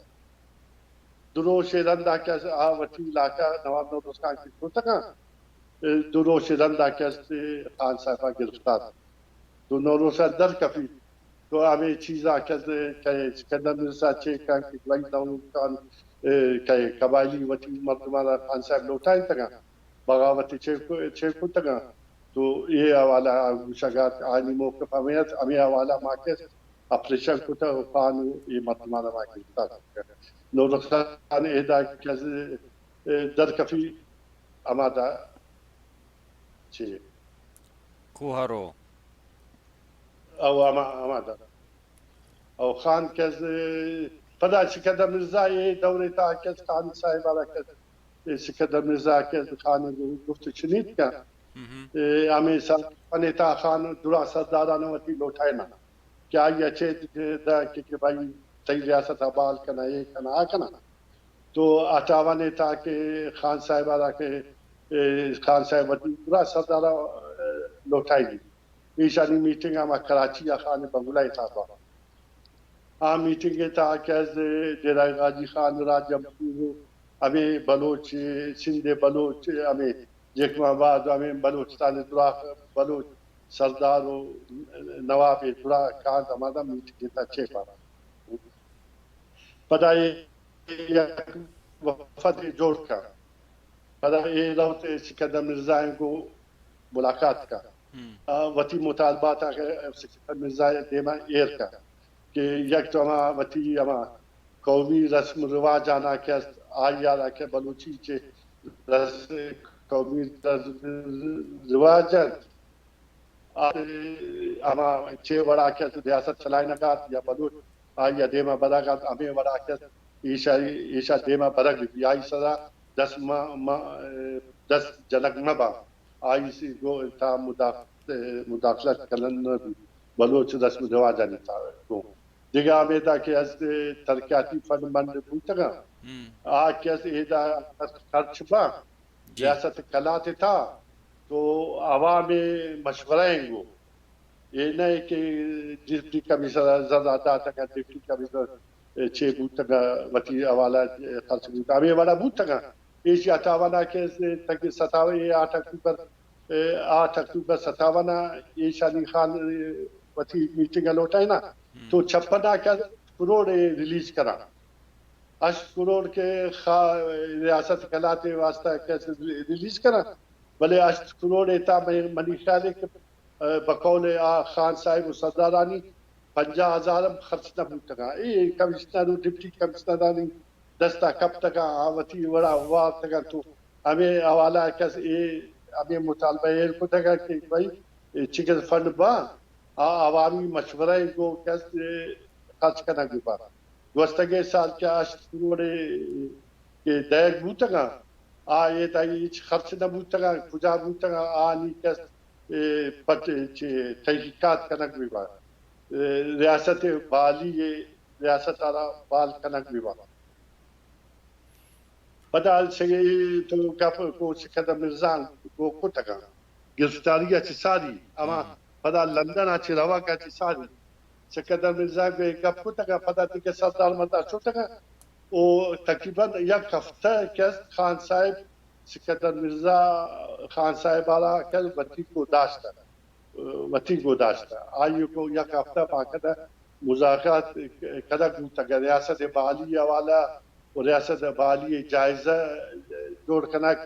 دو روچ ءِ رندا کہ آ وتی علاقہ نواب نوروز خان کہ شتگ ءَ، دو روچ ءِ رندا کہ است خان صاحب ءَ گرفتار۔ تو نوروز خان در کپی۔ تو ہمے چیزا کہ، کہ سکندر مرزا چے کن کہ دوئی نوروز خان، اے، کہ قبائلی وتی مردمان ءَ خان صاحب لوٹائینتگ ءَ، بغاوت چے کو-، چے کتگ ءَ۔ تو اے حوالہ ءَ گوشگ ءَ آنی موقف ہمے ات، ہمے حوالہ ما کہ آپریشن کتگ ءُ خان ءُ اے مردمان ءَ ما گرفتار کتگ۔ نوروز خان ادا کہ در کپی ہما دا چی؟ کوہرو۔ او ہما، ہما دا۔ او خان کہ پدا سکندر مرزا اے دور ءِ تہا کہ خان صاحب ءَ را کہ سکندر مرزا کہ خان گفت شنید کن۔ ہمے سال پنے تا خان درا سرداران وتی لوٹائنا کہ آئی ءَ چے دا کہ، کہ بھائی تئی ریاست ءَ بال کنا، اے کنا، آ کنا۔ تو اٹھاون ءِ تہا کہ خان صاحب ءَ را کہ، اے، خان صاحب وتی درا سردار ءَ لوٹائی۔ ایشانی میٹنگ ہما کراچی ءَ خان بنگلہ ءِ تہا با۔ آ میٹنگ ءِ تہا کہ از ڈیرہ غازی خان، راج جمشید ءُ ہمے بلوچ، سندھ ءِ بلوچ، ہمے جیکب آباد ءُ ہمے بلوچستان ءِ دراہ بلوچ سردار ءُ نواب ءِ دراہ کانت ہمادا میٹنگ ءِ تہا چیپا۔ پدا اے یک وفد جوڑ کن۔ پدا اے روت سکندر مرزا ءَ گوں ملاقات کن۔ آ، وتی مطالبات ءَ کہ سکندر مرزا ءِ دیما ایر کن کہ یک تو ہما وتی ہما قومی رسم رواج آنا کہ است، آئی ءَ را کہ بلوچی چے رس-، قومی رسم رواج انت۔ آ، ہما چے وڑا کہ ریاست چلائینگ ءَ ات یا بلوچ آئی ءَ دیما برگ ءَ ات، ہمے وڑا کہ ایشا، ایشا دیما برگ بی، آئی سرا دست ما، ما، دست جنگ مہ با، آئی سی گو تا مداخ-، مداخلت کنن نہ بی، بلوچ رسم رواجانی تا گو۔ دگہ ہمیدا کہ از ترقیاتی فنڈ منڈ بوتگاں، آ کہ از ایدا خرچ با، ریاست کلات ءِ تہا تو عوام ءِ مشورہ انگو۔ اے نہ کہ ڈپٹی کمشنر ءَ زر داتگ، ڈپٹی کمشنر چے بوتگ، وتی حوالہ خرچ بوتگ، ہمے وڑا بوتگ۔ ایشی اٹھاون ءَ کہ تک ستاوی آٹھ اکتوبر آٹھ اکتوبر ستاون ءَ ایشانی خان وتی میٹنگ ءَ لوٹائیناں، تو چھپن ءَ کہ کروڑ ریلیز کناں، ہشت کروڑ کہ خا-، ریاست قلات ءِ واسطہ کہ ریلیز کناں، بلے ہشت کروڑ ءِ تہا منی، منی خیال ہے کہ بقول آ خان صاحب و سردارانی پنجاہ ہزار ہم خرچ نہ بوتگاں۔ اے کمشنر و ڈپٹی کمشنرانی دستا کپتگاں، آ وتی وڑا وارتگاں۔ تو ہمے حوالہ ءَ کس اے ہمے مطالبہ ایر کتگاں کہ بھئی اے چکر فنڈ با، آ عوامی مشورہ ءَ گوں کس اے خرچ کنگ بہ با۔ گوستگیں سال کہ ہشت کروڑ کہ دئیگ بوتگاں، آ ادا ہچ خرچ نہ بوتگاں، کجا بوتگاں، آنی کس اے، پٹ، چہ تحقیقات کنگ بہ با۔ اے، ریاست بالی ءَ ریاست ءَ را بال کنگ بہ با۔ پدا چہ تو گپ کو سکندر مرزا گو کتگاں۔ گرفتاری ءَ چہ ساری، ہما پدا لندن ءَ چہ روگ ءَ چہ ساری سکندر مرزا گو گپ کتگاں، پدا دگہ سردار مردار شتگاں۔ و تقریباً یک ہفتہ کہ است خان صاحب سکندر مرزا خان صاحب ءَ را کہ وتی گو داشتہ، وتی گو داشتہ۔ آئی گو یک ہفتہ باقاعدہ مذاکرات کنگ بوتگ، ریاست بالی حوالہ و ریاست بالی جائزہ جوڑ کنگ،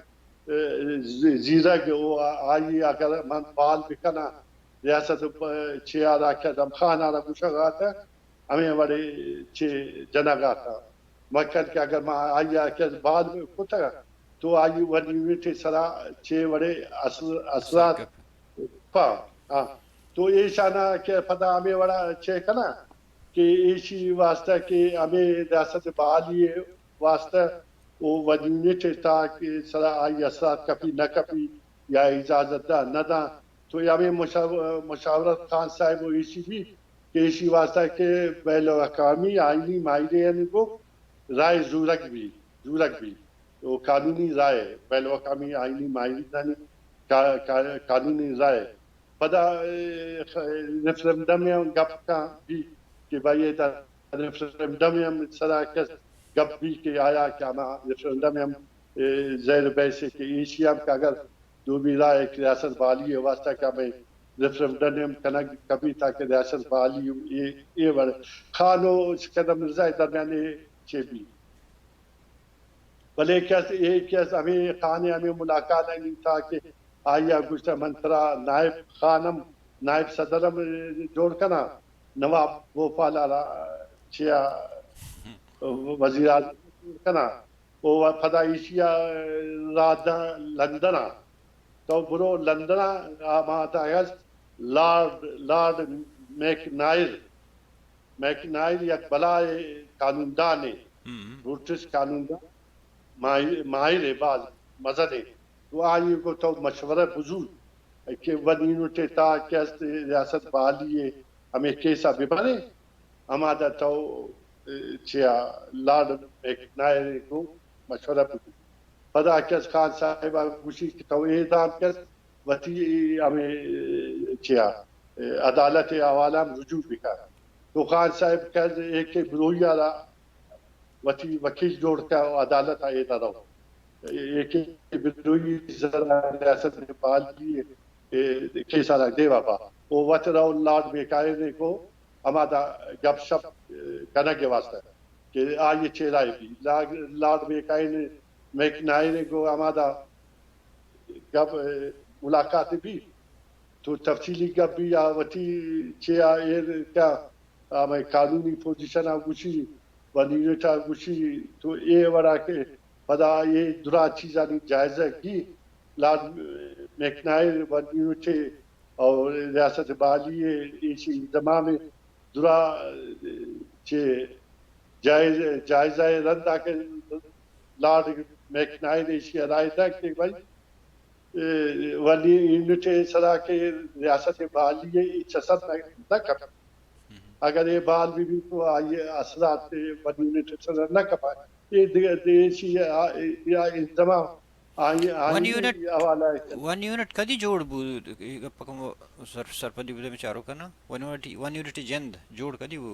زیرگ و آئی اگر من بال بکناں، ریاست چیارا کہ دم خان ءَ را گوشگ ءَ اتاں، ہمے وڑے چہ جنگ ءَ اتاں۔ مکن کہ اگر ما آئی ءَ کہ بال کتگ تو آئی ون یونٹ ءِ سرا چے وڑے اثر، اثرات پا۔ ہاں۔ تو ایشانا کہ پدا ہمے وڑا چے کناں کہ ایشی واسطہ کہ ہمے ریاست بالی واسطہ و ون یونٹ ءِ تہا کہ سرا آئی اثرات کپی نہ کپی یا اجازت داں نہ داں، تو ہمے مشاو-، مشاورت خان صاحب و ایشی بی کہ ایشی واسطہ کہ بین الاقوامی آئینی ماہرینانی گوں رائے زورگ بی، زورگ بی۔ و قانونی رائے، بین الاقوامی آئینی ماہرینانی کا-، کا-، قانونی رائے۔ پدا، اے، خ-، ریفرنڈم ءِ ہم گپ کن بی کہ بھائی ادا ریفرنڈم ءِ ہم سرا کس گپ بی کہ آیا کہ ہما ریفرنڈم ءِ ہم، اے، زیر بحث ہے کہ ایشی ہم کہ اگر دومی رائے کہ ریاست بالی ءِ واسطہ کہ ہمے ریفرنڈم کنگ کبی تاکہ ریاست بالی اے، اے وڑ خان و سکندر مرزا ءِ درمیان ءَ چے بی۔ بلے کس اے کس ہمے خان ءِ ہمے ملاقات ءَ تاکہ آئی ءَ گوشتہ من ترا نائب خان ہم، نائب صدر ہم جوڑ کناں، نواب بھوپال ءَ را چیا وزیر اعظم جوڑ کناں۔ و پدا ایشی ءَ را داں لندن ءَ۔ تو برو لندن ءَ، آ ماتا است لارڈ، لارڈ میکنائر۔ میکنائر یک بلائے قانوندانے، برٹش قانوندان، ماہر، ماہر ہے، باز مزن ہے۔ تو آئی کو تو مشورہ بزور کہ ون یونٹ ءِ تہا کہ است ریاست بالی ءِ ہمے کیس ءَ ببریں۔ ہمادا تو، اے، چیا لارڈ میکنائر ءَ گوں مشورہ بکن۔ پدا کس خان صاحب ءَ گوشی کہ تو اعدام کس وتی ہمے، اے، چیا، اے، عدالت ءِ حوالہ ہم رجوع بکن۔ تو خان صاحب کس ایک بروئی ءَ را وتی وکیل جوڑ کن و عدالت ءَ ادا رو۔ ایک بروئی ذرا ریاست بالی، اے، کیس ءَ را دیوا با۔ او وت رو لارڈ میکائر ءَ گوں ہمادا گپ شپ، اے، کنگ ءِ واسطہ کہ آئی چیرا بی۔ لا-، لارڈ میکائر، میکنائر ءَ گوں ہمادا گپ، اے، ملاقات بی تو تفصیلی گپ بی یا وتی چیا ایر کن ہمے قانونی پوزیشن ءَ گوشی، ون یونٹ ءَ گوشی، تو اے وڑا کہ پدا اے درا چیزانی جائزہ گی، لارڈ میکنائر ون یونٹ ءِ اور ریاست بالی ءِ ایشی انضمام ءِ درا چہ جائز، جائزہ ءِ رندا کہ لارڈ میکنائر ایشی ءَ رائے دات کہ بھائی، اے، ون یونٹ ءِ سرا کہ ریاست بالی ءِ ہچ اثر نہ، نہ کپت۔ اگر اے بال بہ بیت تو آئی ءِ اثرات ون یونٹ ءِ سرا نہ کپاں۔ اے دگہ دیشی یا، یا انضمام آئی، ون آئینی یونٹ، حوالہ ءَ۔ ون یونٹ کدی جوڑ بو؟ اے گپ ءَ کمو سر-، سرپدی بدے مئے چاروکاں نا۔ ون یونٹ، ون یونٹ جند جوڑ کدی بو؟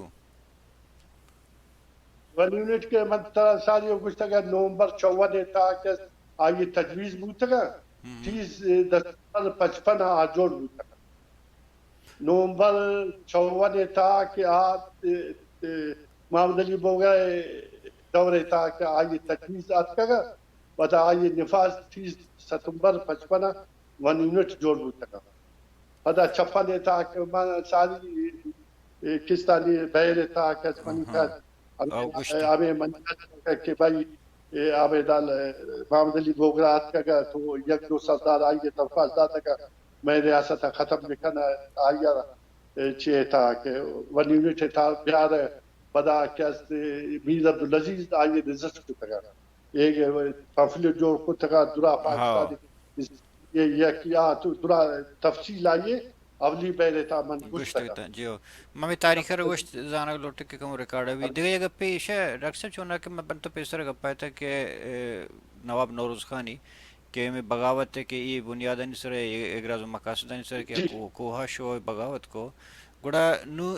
ون یونٹ کہ من ترا ساری ءَ گوشتگ ءَ نومبر چوہد ءِ تہا کہ آئی ءِ تجویز بوتگ ءَ، ہم۔ تیس، دسمبر پچپن آ جوڑ بوتگ۔ نومبر چون ءِ تہا کہ آ، اے، اے، محمد علی بوگرا ءِ دور ءِ تہا کہ آئی ءِ تجویز آتکگ ءَ، پدا آئی ءِ نفاذ تیس ستمبر پچپن ءَ ون یونٹ جوڑ بوتگ ءَ۔ پدا چپن ءِ تہا کہ من ساری، اے، کستانی بہر ءِ تہا کہ منی ہاں۔ کس ہمے، او گوشت۔ ہمے من کہ بھائی، اے، ہمے دال، اے، محمد علی بوگرا آتکگ ءَ تو یک دو سردار آئی ءِ درخواست داتگ ءَ مئے ریاست ءَ ختم بکن ءَ، آئی ءَ، اے، چی ءِ تہا کہ ون یونٹ ءِ تہا بیار ءَ، پدا کہ است، اے، میر عبدالعزیز آئی ءَ ریزسٹ کتگ ءَ۔ اے پمفلٹ جوڑ کتگ ءَ درا ہاں۔ پاکستانی، اے یک یا تو درا تفصیل آئی ءِ اولی بہر ءِ تہا من گوشتگ گوشتگ ءَ۔ ات، جی ہو۔ من ہمے تاریخ ءَ را گوشت زانگ لوٹگ کہ کمو ریکارڈ ءَ بی۔ دگہ یک گپے ایش ءَ ڈاکٹر صاحب چوناہا کہ من بنت ءَ پیسر ءَ گپ ءَ اتگ کہ، اے، نواب نوروز خانی کہ ہمے بغاوت ءَ کہ اے بنیادانی سر ءَ، اے، اے گراز ءُ مقاصدانی سر ءَ کہ جی۔ کو-، کوہ ءَ شو بغاوت کو۔ گڑا نوں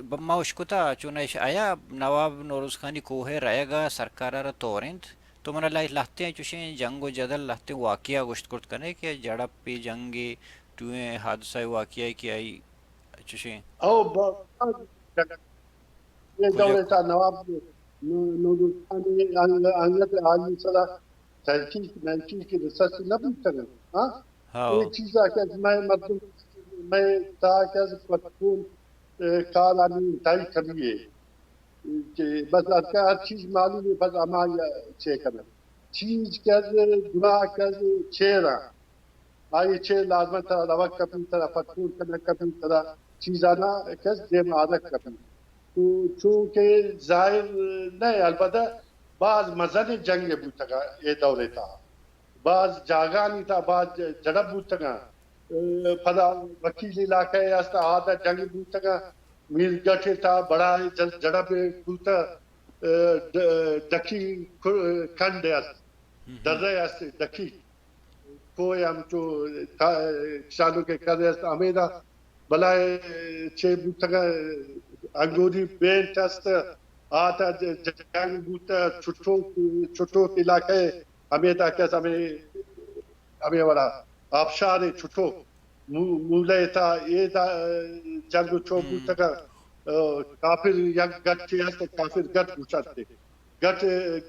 ب-، ما اشکتا چوناہا ایش آیا نواب نوروز خانی کوہ ءَ رئیگ ءَ سرکار ءَ را تورینت؟ تو منا لہ-، لہتیں چوشیں جنگ ءُ جدل، لہتیں واقعہ گوشت کرت کنے کہ جھڑپے، جنگے، ٹوہیں حادثہ واقعہ کہ آئی چوشیں۔ او ب-، اے دور ءِ تہا نواب نو-، نوروز خان ءِ انگ-، انگت آئی سرا تحقیق، محقیق، ریسرچ نہ بوتگ، ہاں؟ ہاں۔ اے چیز ءَ کہ مئے مردم، مئے تہا کہ پٹکول، اے، کارانی انتہائی کمی ہے کہ بس ہر، ہر چیز معلوم ہے، بس ہما یا چے کنن۔ چیز کہ گناہ کہ چیرا آئی چہ لازماً ترا روگ کپی، ترا پٹکول کنگ کپی، ترا چیزانا کس دیم آرگ کپی۔ تو چونکہ ظاہر نہ، البتہ باز مزن جنگ بوتگ اے دور ءِ تہا۔ باز جاگہانی تہا باز ج-، جھڑپ بوتگ۔ اے، پدا وکیل علاقہ ءَ است، آدا جنگ بوتگ۔ میر گٹ ءِ تہا بڑا ج-، جھڑپ بوتگ۔ اے، ڈ-، ڈکی ک-، کنڈ است، درہ است، ڈکی۔ کوہ ہم چو تا-، کشانوکے کرے است، ہمیدا بلائے چے بوتگ، انگوری بینٹ است، آتا ج-، جنگ بوتگ، چٹوک، چٹوک علاقہ ہمیدا کہ است، ہمے، ہمے وڑا آبشار چٹوک مو-، مولہ تا اے دا جنگ چو بوتگ، کافر یک گٹے است، کافر گٹ گوشنت، گٹ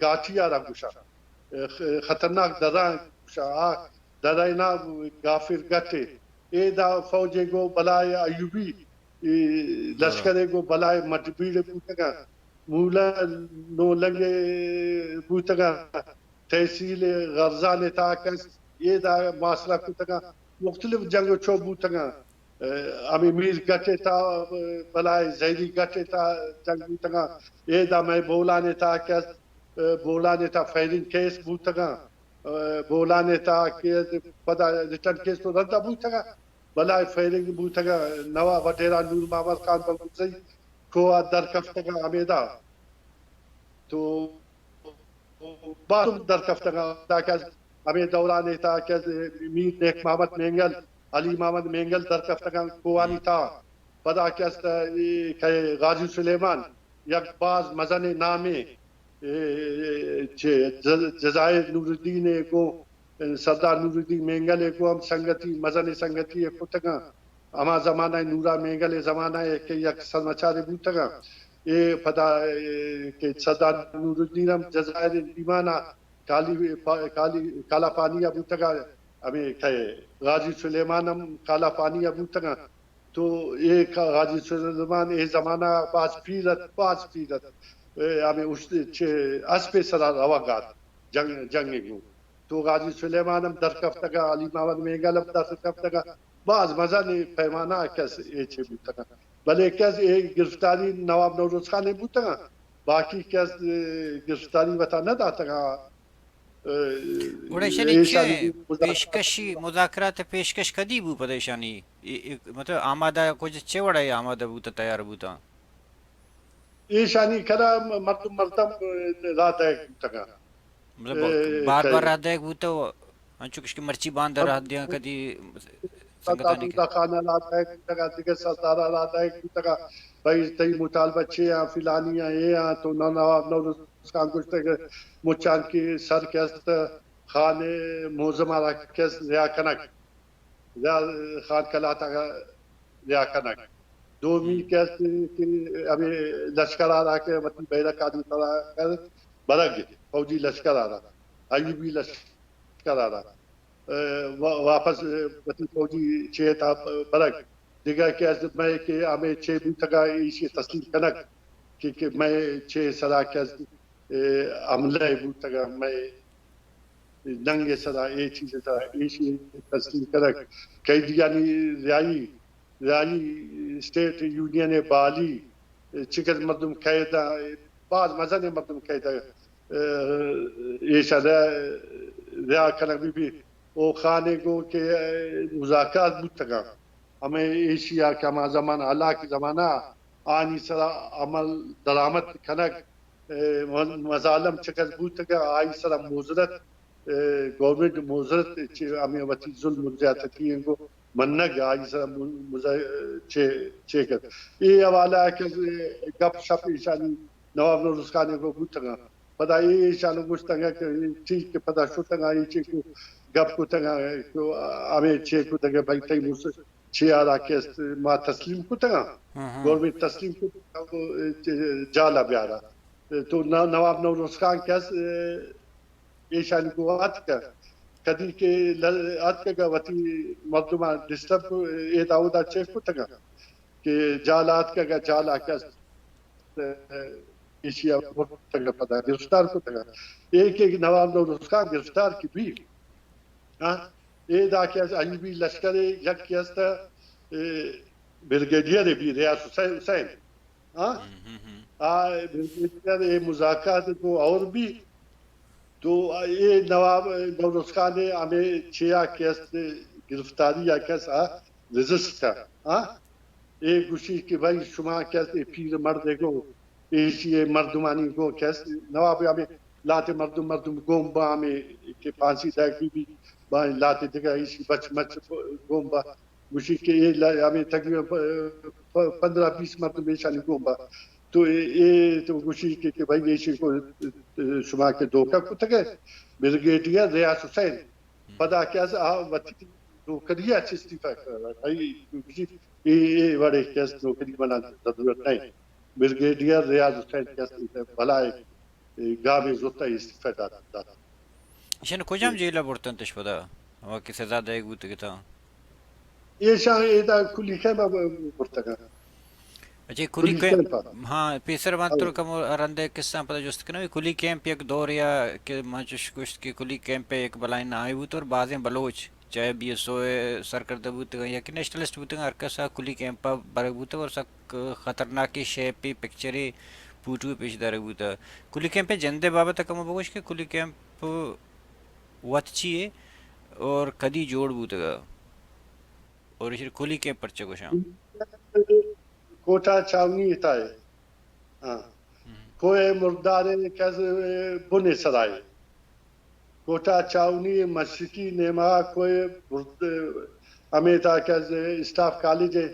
گاٹی آرا گوشنت۔ خ-، خطرناک درائیں، آ درائنا گافر گٹے۔ اے دا فوجے گو بلائے ایوبی، اے لشکرے گو بلائے مڈبیڑ بوتگاں۔ مولہ نو لنگے بوتگاں۔ تحصیل غرزان تاک است، اے دا محاصرہ کتگاں۔ مختلف جنگ چو بوتگاں۔ اے، ہمے میر گٹ ءِ تہا، اے، بلائے زہری گٹ ءِ تہا جنگ بوتگاں۔ اے دا مئے بولان ءِ تہا کہ است، اے، بولان ءِ تہا فائرنگ کیس بوتگاں۔ اے، بولان ءِ تہا کہ پدا ریٹرن کیس تو رندا بوتگاں۔ بلائے فائرنگ بوتگاں۔ نواب وڈیرا نور محمد خان بنگلزئی کوہ ءَ در کپتگاں ہمیدا۔ تو باز در کپتگاں، تاکہ از ہمے دوران ءِ تاکہ از میر نیک محمد مینگل، علی محمد مینگل در کپتگاں کوہانی تہا۔ پدا کہ است، اے، کہ غازی سلیمان یک باز مزنیں نامے، اے، چہ ج-، جزائر نورالدین ءَ گوں سردار نورالدین مینگل ءَ گوں ہم سنگتی، مزنیں سنگتی ءَ کتگاں۔ ہما زمانہ ءَ نورا مینگل ءِ زمانہ ءَ کہ یک سرمچارے بوتگاں۔ اے پدا، اے، کہ سردار نورالدین ہم جزائر ءِ دیوان ءَ کالی پا-، کالی، کالا پانی ءَ بوتگ ءَ، ہمے کہ غازی سلیمان ہم کالا پانی ءَ بوتگاں۔ تو اے کا-، غازی سلیمان اے زمانہ ءَ باز پیر ات، باز پیر ات۔ اے ہمے اشت-، چہ اسپے سرا روگ ءَ ات جنگ، جنگ ءَ گوں۔ تو غازی سلیمان ہم در کپتگ ءَ، علی محمد مینگل ہم در کپتگ ءَ، باز مزنیں پیمانہ ءَ کس اے چے بوتگ ءَ۔ بلے کس اے گرفتاری نواب نوروز خان ءِ بوتگ ءَ، باقی کس، اے، گرفتاری وتا نہ داتگ ءَ۔ اے، گڑا ایشانی چے ایشانی مذاکرات پیشکشی، مذاکرات پیشکش کدی بو پد ایشانی؟ اے، اے، مطلب آمادہ کجا چے وڑا اے آمادہ بوتا، تیار بوتا؟ ایشانی کرا مردم، مردم راہ دئیگ بوتگاں۔ مطلب اے، بار بار کہ راہ دئیگ بوتا و انچو کہ مرچی باند راہ دیاں کدی سنگتانی کہ اللہ خان ءَ را دئیگ بوتگ ءَ، دگہ سردار ءَ را دئیگ بوتگ ءَ، بھئی تئی مطالبہ چے آں، فلانی آں، اے آں، تو نہ نواب نوروز خان گوشتگ مچان کہ سر کہ است خان معظم ءَ را کہ است رہا کنگ، رہا، خان قلات ءَ رہا کنگ۔ دومی کہ است کہ ہمے لشکر ءَ را کہ وتی بیرک آنی سرا برگ، فوجی لشکر ءَ را، ایوبی لشکر ءَ را، وا-، واپس وتی فوجی چیت ءَ برگ۔ دگہ کہ است مئے کہ ہمے چے بوتگ ءَ ایشی تسلیم کنگ کہ، کہ مئے چے سرا کہ است، اے، حملہ بوتگ ءَ، مئے ننگ ءِ سرا، اے چیز ءِ سرا ایشی تسلیم کنگ، قیدیانی رہائی، رہائی، اسٹیٹ یونین ءِ بحالی، چکس مردم قید ءَ، باز مزنیں مردم قید ءَ، ایشاں رہا، رہا کنگ بہ بیت۔ او خان ءَ گوں کہ مذاکرات بوتگ اَنت، ہمے ایشی ءَ کہ ہما زمان ہلاک زمانہ آنی سرا عمل درآمد کنگ، اے، مظالم چکس بوتگ اَنت، آئی سرا معذرت، اے، گورنمنٹ معذرت چہ ہمے وتی ظلم و زیادتی ءَ گوں منگ، آئی سرا م-، مزا-، چے، چے کت۔ اے حوالہ ءَ کہ گپ شپ ایشانی نواب نورس خان ءَ گوں بوتگ اَنت۔ پدا اے ایشان ءَ گوشتگ اَنت کہ ٹھیک کہ پدا شتگ اَنت، اے چے کو گپ کتگ اَنت کہ ہمے چے کتگ اَنت، بھئی تئی مس-، چے آرا کہ است ما تسلیم کتگ اَنت، ہاں، ہاں۔ گورنمنٹ تسلیم کتگ اَنت، جال ءَ بیارا۔ تو ن-، نواب نورس خان کہ است، ایشانی گوں اتک، کدی کہ ل-، اتکگ ءَ وتی مردماں ڈسٹرب کو، اے داودا چیک کتگ اَنت کہ جال ءَ اتکگ ءَ جال ءَ کہ است، ایشی ءَ برتگ ءَ پدا گرفتار کتگ اَنت۔ اے کہ نواب نورس خان گرفتار کہ بی، ہاں، اے دا کہ است ایوبی لشکر ءِ یک کہ است، اے، بریگیڈیئر بی ریاض حسین، حسین، ہاں؟ ہم، ہم، ہم۔ آ بریگیڈیئر اے مذاکرات کو اور بی تو اے نواب نورس خان ءِ ہمے چیا کہ است گرفتاری ءَ کہ است آ رجسٹ کت، ہاں؟ اے گوشی کہ بھئی شما کہ است اے پیر مرد ءَ گوں ایشی ءِ مردمانی گوں کہ است نواب ہمے لہتے مردم، مردم گون با ہمے کہ پھانسی دئیگ بی بی با لہتے دگہ ایشی بچ مچ گون با گوشی کہ اے ل-، ہمے تقریباً پ-، پ-، پندرہ بیست مردم ایشانی گون با۔ تو اے، اے تو گوشی کہ، کہ بھئی ایشی کو، شما کہ دھوکہ کتگ ئے، بریگیڈیئر ریاض حسین۔ پدا کہ است آ وتی نوکری ءَ چہ استعفی کت۔ بھئی گوشی اے، اے وڑے کہ است نوکری منا ضرورت نہیں۔ بریگیڈیئر ریاض حسین کہ است بلائے گامے زرت ءُ استعفی دات، دات۔ ایشاں کجام جیل ءَ برتنتش پدا؟ ہما کہ سزا دئیگ بوتگ اتاں۔ ایشاں ادا کلی کیمپ ءَ برتگ اَنت۔ اچھا، کلی کلی کیمپ، کیمپ ءَ۔ ہاں، پیسر من ہاں۔ ترا کمو رندے قصہ پدا جست کناں۔ کلی کیمپ یک دورے ءَ کہ من چش گوشت کہ کلی کیمپ ءِ یک بلائیں نامے بوت اور بازیں بلوچ چاہے بی ایس او ءِ سرکردہ بوتگ یا کہ نیشنلسٹ بوتگ، ہر کس ءَ کلی کیمپ ءَ برگ بوتگ اور سک خطرناکیں شیپے، پکچرے، پوٹوے پیش دارگ بوتگ۔ کلی کیمپ ءِ جند ءِ بابت ءَ کمو بگوش کہ کلی کیمپ وت چی یے اور کدی جوڑ بوتگ اور ایشی کلی کیمپ پرچہ گوشاں؟ کوٹا چاونی ءِ تہا یے۔ ہاں۔ ہم۔ کوہ مردار ءِ کہ است بن ءِ سرا یے۔ کوٹا چاونی ءِ مشرقی نیمگ ءَ کوہ برد-، ہمے تہا کہ است اسٹاف کالج ءِ،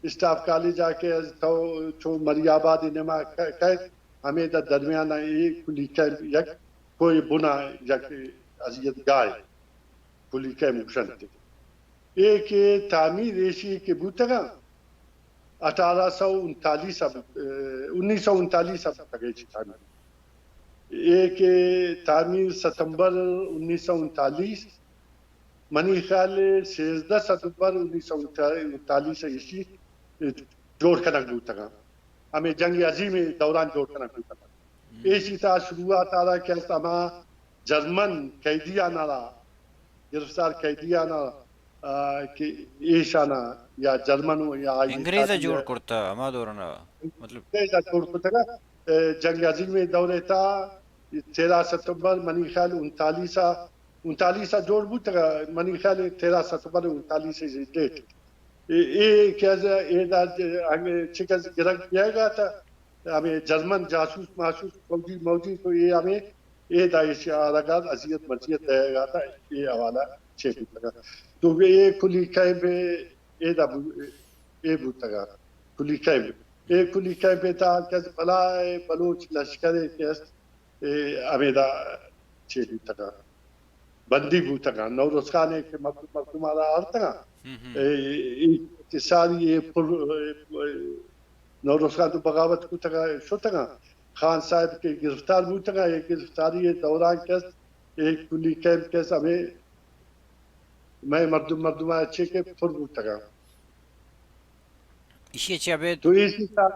اسٹاف کالج ءَ کہ است تو چو مری آباد ءِ نیمگ ءَ ک-، کئیت، ہمے تہا درمیان ءَ اے کلی کیمپ یک کوہ بن ءَ یک اذیت گاہ، کلی کیمپ گوشنت۔ اے کہ تعمیر ایشی کہ بوتگ اَنت، اٹھارہ سو انتالیس ءَ بوت-، اے، انیس سو انتالیس ءَ بوتگ ایشی تعمیر۔ اے کہ تعمیر ستمبر انیس سو انتالیس، منی خیال ءَ سیزدہ ستمبر انیس سو انتالیس ءَ ایشی جوڑ کنگ بوتگ اَنت۔ ہمے جنگ عظیم ءِ دوران جوڑ کنگ بوتگ اَنت۔ ہم۔ ایشی تہا شروعات ءَ را کہ است ہما جرمن قیدیان ءَ را، گرفتار قیدیان ءَ، آ، کہ ایشان ءَ یا جرمن یا آئی انگریز ءَ ساتھی جوڑ ءَ کرتہ ہما دوران ءَ، مطلب انگریز ءَ جوڑ کرتگ۔ اے، جنگ عظیم ءِ دور ءِ تہا تیرہ ستمبر منی خیال انتالیس ءَ، انتالیس ءَ جوڑ بوتگ، منی خیال ءَ تیرہ ستمبر انتالیس ءِ ڈیٹ۔ اے، اے کہ از اے دا انگ-، چکس گرگ بیگ ءَ اتاں، ہمے جرمن جاسوس ماسوس فوجی موجی تو اے ہمے اے دا ایشی آرگ ءَ اذیت مزیت دئیگ ءَ اتاں، اے حوالہ چے بوتگ۔ تو اے کلی کیمپ اے دا بو-، اے بوتگ۔ کلی کیمپ، اے کلی کیمپ ءِ تہا کہ است بلائیں بلوچ لشکرے کہ است، اے ہمیدا چے بوتگ۔ بندی بوتگاں۔ نوروز خان ءَ کہ مردم، مردم ءَ را آرتگاں۔ ہم ہم۔ اے، اے، اے ساری اے پر، اے، اے، نوروز خان تو بغاوت کتگا، شتگاں۔ خان صاحب کہ گرفتار بوتگاں، اے گرفتاری ءِ دوران کس، اے کلی کیمپ کس ہمیں مئے مردم، مردم ءَ چے کہ پر بوتگاں۔ ایشی ءَ چہ ابید تو ایشی تھا،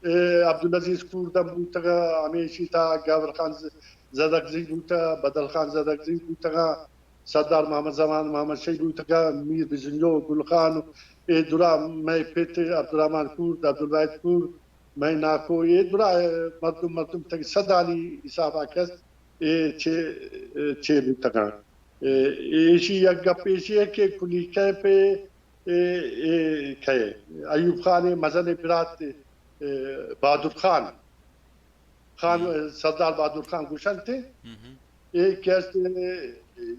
اے، عبدالعزیز کوردم بوتگ، ہمیشی تھا گیاور خان ز-، زدگزی بوتگ، بدل خان زدگزی بوتگ، سردار محمد زمان محمد شہید بوتگ، میر بزنجو، گل خان، اے درا مئے پت عبدالرحمن کورد، عبدالواحد کورد، مئے ناکو، اے درا، اے، مردم، مردم تک صدانی حساب ءَ کس، اے چے، اے چے بوتگاں۔ اے، ایشی یک گپ ایشی ہے کہ کلی کیمپ اے، اے، اے کئے؟ ایوب خان ءِ مزن برات، اے، بہادر خان، خان، ہم۔ سردار بہادر خان گوشنت۔ ہم ہم۔ اے کہ است، اے،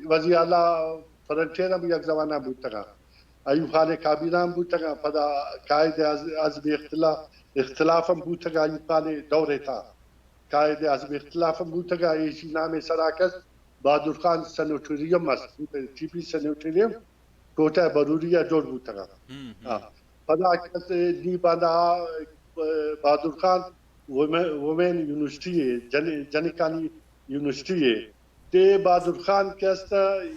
وزیر اعلیٰ فرنٹیئر ہم یک زمانہ بوتگا۔ ایوب خان ءِ کابینہ ہم بوتگا۔ پدا قائد اعظ-، اعظم اختلاف، اختلاف ہم بوتگا ایوب خان ءِ دور ءِ تھا۔ قائد اعظم اختلاف ہم بوتگا۔ ایشی نام ءِ سرا کس بہادر خان سینیٹوریم است، ٹی پی سینیٹوریم۔ کوٹہ بروری ءَ جوڑ بوتگ۔ ہم، ہم۔ ہاں۔ پدا کس نی باندا، اے، بہادر خان وومین، وومین یونیورسٹی ءِ، جن-، جنکانی یونیورسٹی ءِ۔ تے بہادر خان کس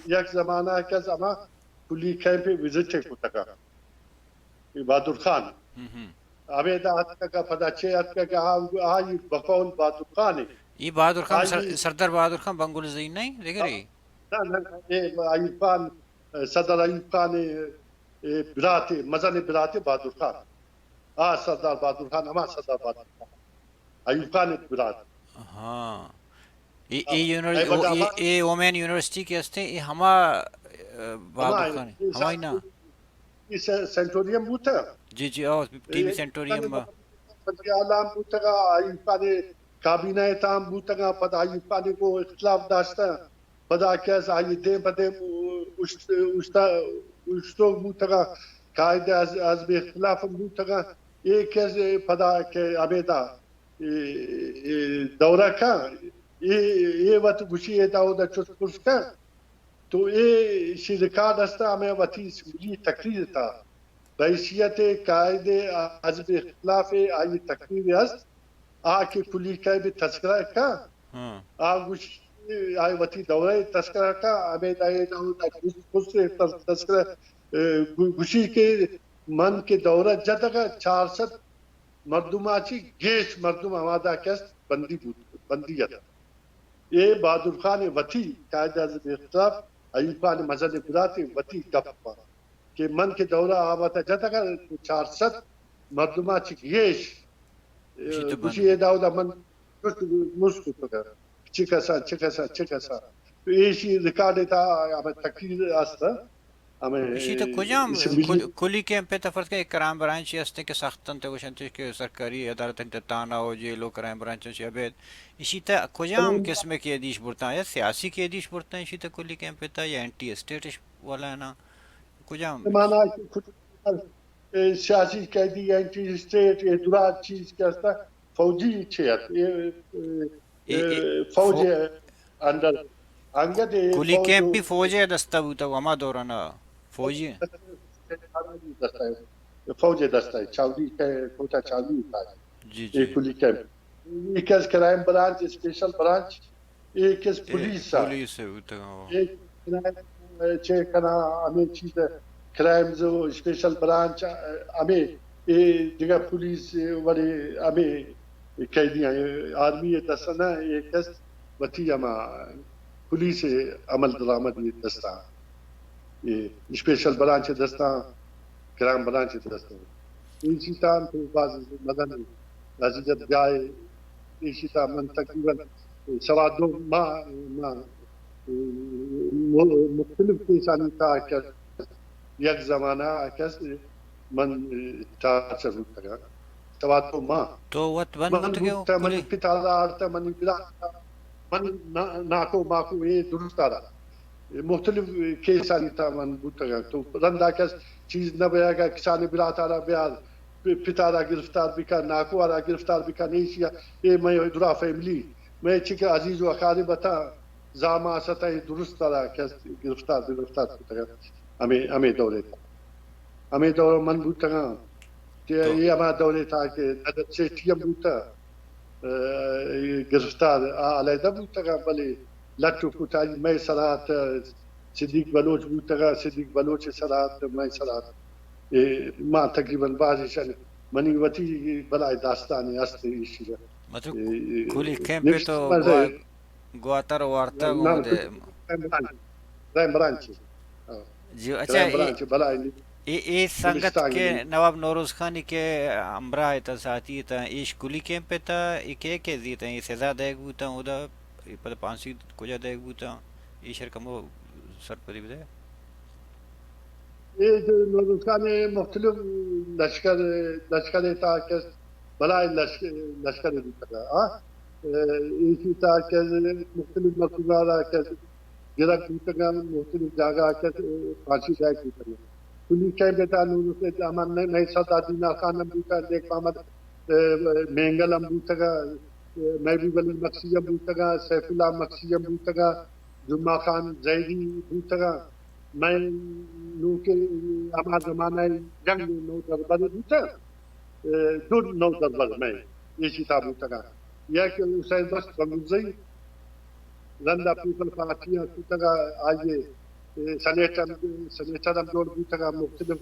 یک زمانہ کس ہما کلی کیمپ ءَ وزٹ ءَ کتگ۔ اے بہادر خان۔ ہم، ہم۔ ہمے دا اتکگ، پدا چے اتکگ، آ، آئی بقول بہادر خان ءِ۔ اے بہادر خان سر-، آئی سردار بہادر خان بنگلزئی نہیں، دیگر اے؟ نہ، نہ، نہ، اے ایوب خان، صدر ایوب خان ءِ، اے، برات ءِ، مزن برات ءِ بہادر خان۔ آ سردار بہادر خان، ہما سردار بہادر خان۔ ایوب خان ءِ برات۔ ہاں۔ اے، اے ہاں۔ یونیور-، اے او-، بدا اے، اے وومین یونیورسٹی کہ ہستے، اے ہما، اے، بہادر ہما، خان ءِ، اے ہمائی نا؟ سینٹوریئم، اے سے-، سینٹوریئم بوتا۔ جی، جی، او، ٹی وی اے سینٹوریئم۔ وزیر اعلیٰ ہم بوتگا، ایوب خان ءِ کابینہ ءِ تہا ہم بوتگا، پدا ایوب خان ءَ گوں اختلاف داشتہ۔ پدا کس آئی دیم پہ دیم اوشت-، اوشتا-، اوشتوک بوتگا، قائد اعظ-، اعظم اختلاف ہم بوتگا۔ اے کس پدا کہ ہمیدا، اے، اے دورہ کن، اے، اے وت گوشی اے داودا چست پرس کن۔ تو اے شی ریکارڈ ہستا، ہمے وتی اسمبلی تقریر تا۔ بحیثیت قائد اعظم اختلاف آئی تقریر ہست۔ آ کہ کلی کیمپ ءِ تذکرہ کا، ہاں۔ آ گوشی، آ وتی دورہ ءِ تذکرہ کا، ہمے دائے داود ءَ گوشت، گوشت تذ-، تذکرہ، اے، گو-، گوشی کہ من کہ دورہ جتگ ءَ چار سد مردم ءَ چی گیش مردم ہمادا کست بندی بوت، بندی ات۔ اے بہادر خان ءِ وتی، قائد اعظم اختلاف، ایوب خان ءِ مزن برات ءِ وتی گپ ات۔ کہ من کہ دورہ آ وت ءَ جتگ ءَ چار سد مردم ءَ چہ گیش، گوشی اے داود ءَ من جست مست کتگ ءَ، چہ کسا، چہ کسا، چہ کسا۔ تو ایشی ریکارڈ ءِ تہا ہمے تقریر است، ہمے ایشی تو کجام اسمبلی۔ کل-، کلی کیمپ ءِ تہا فرض کہ کرائم برانچ ہستے کہ سخت انت، گوشنت کہ سرکاری عدالت انت، تھانہ و جیل و کرائم برانچ چہ ابید۔ ایشی تہا کجام قسم ءِ قیدیش برتاں؟ یا سیاسی قیدیش برتاں ایشی تہا کلی کیمپ ءِ تہا، یا اینٹی اسٹیٹش والا نا؟ کجام؟ مانا کہ کجام، اے، سیاسی قیدی، اینٹی اسٹیٹ، اے درا چیز کہ ہستا، فوجی چے ات، اے، اے، اے، اے، فوج فو-، انڈر، انگت اے کلی فوج کیمپ بھی فوج ءِ دستا بوتا، ہما دوران فوجی۔ فوج ءِ دستا، چاودی کہ کوٹا چاودی ہوتا ہے۔ جی، اے جی۔ کلی کیمپ۔ اے کس کرائم برانچ، اسپیشل برانچ، اے کس اے پولیس ءَ۔ پولیس ءَ بوتگ، ہاں۔ اے کرائم، چے کنا ہمے چیز، کرائمز و اسپیشل برانچ، ہمے اے دگہ پولیس وڑے ہمے قیدی آں، آرمی ءِ دست ءَ نہ، اے کس وتی ہما پولیس ءِ عمل درآمد ءِ دست ءَ۔ اے اسپیشل برانچ ءِ دست ءَ، کرائم برانچ ءِ دست ءَ۔ ایشی تان تو باز مزن عزیزت جائے، ایشی تان من تقریباً سوا دو ماہ، ماہ، م-، مختلف کیسانی تہا کہ یک زمانہ ءَ کس من ٹارچر بوتگاں۔ سوا دو ماہ۔ تو وت بند من بوتگے بوتا، منی کلی؟ پت ءَ را آرتا، منی برات ءَ را، منی نا-، ناکو ماکو اے درست ءَ را۔ مختلف کیسانی تہا من بوتگاں۔ تو رندا کس چیز نہ بیاگا، کسانی برات ءَ را بیار، پ-، پت ءَ را گرفتار بکن، ناکو ءَ را گرفتار بکن، ایشی ءَ، اے مئے درا فیملی، مئے چکے عزیز و اقارب اتاں، زاماں است، اے درست را کہ است گرفتار، گرفتار کتگ۔ ہمے، ہمے دور ءَ، ہمے دور من بوتگاں کہ تو اے ہما دور ءَ تھا کہ ندر سیٹھی ہم بوتگ، اے، گرفتار آ علیحدہ بوتگاں، بلے لٹ و کوتاہی مئے سرا ات، صدیق بلوچ بوتگاں، صدیق بلوچ ءِ سرا ات، مئے سرا ات۔ اے ما تقریباً باز ایشان منی وتی بلائے داستانے است ایشی را۔ مطلب اے، اے، کلی کیمپ ءَ نبشتہ تو مزہ گوا-، گواتر وارتگ نام اوں دے۔ Crime branch, crime branch. ہاں۔ جی، اچھا، کرائم اے، برانچ بلائے نی-، اے، اے سنگت نبشتہ کہ نی۔ نواب نوروز خانی کہ ہمراہ ات، ساتھی ات، ایش کلی کیمپ ءَ ات، اے کہ کہ زیت، اے سزا دیگ بوتاں، اودا اے پد پانسی کجا دیگ بوتاں، ایشر کمو سرپدی بدے۔ اے جو نوروز خان ءِ مختلف لشکر، لشکر ءِ تہا کہ است، بلائیں لشکر، لشکر بوتگ ات، ہاں۔ اے، ایشی تہا کہ است مختلف مردماں را کہ است گرگ بوتگ ات، مختلف جاگہ کہ است پھانسی دئیگ بوتگ ات۔ کلی کیمپ ءِ تہا نوروز ءِ ہما نئے، نئے سردار دینار خان ہم بوتگ، نیک محمد، اے، مینگل ہم بوتگ ات، اے، محبوب علی مکسی ہم بوتگ ات، سیف اللہ مکسی ہم بوتگ ات، جمعہ خان زہیری بوتگ ات۔ مئے نوکیں ہما زمانہ ءِ جنگ نودربر بوتگ، اے، دو نودربر مئے ایشی تہا بوتگ ات۔ یک حسین بخش بنگلزئی، رندا پیپلز پارٹی ءَ کتگ ات، آئی ءِ، اے، سینیٹر، سینیٹر ہم جوڑ بوتگ ات، مختلف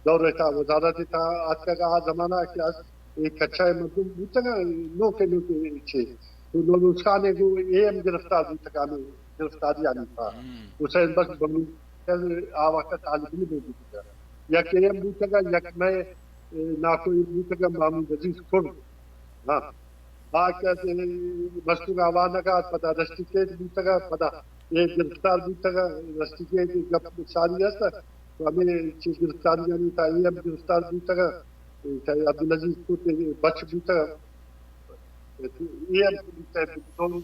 دور ءِ تہا وزارت ءِ تہا اتکگ ات۔ آ زمانہ کہ است اے کچہ ءِ مردم بوتگ ات، نوکیں نوکیں چے۔ تو نوروز خان ءَ گوں اے ہم گرفتار بوتگ ات، ہمے گرفتاریانی تہا۔ ہم۔ حسین بخش بنگلزئی آ وقت طالب علم بوتگ ات۔ یک اے ہم بوتگ ات، یک مئے، اے، ناکو اے بوتگ ات، محمود عزیز کرد۔ ہاں۔ آ کہ است مستونگ ءَ وانگ ءَ ات، پدا رسٹیکیٹ بوتگ ات، پدا اے گرفتار بوتگ ات، رسٹیکیٹ گپ ساری است، تو ہمے چہ گرفتاریانی تہا اے ہم گرفتار بوتگ ات، اے کہ عبدالعزیز کرد بچ بوتگ ات۔ اے ہم دو،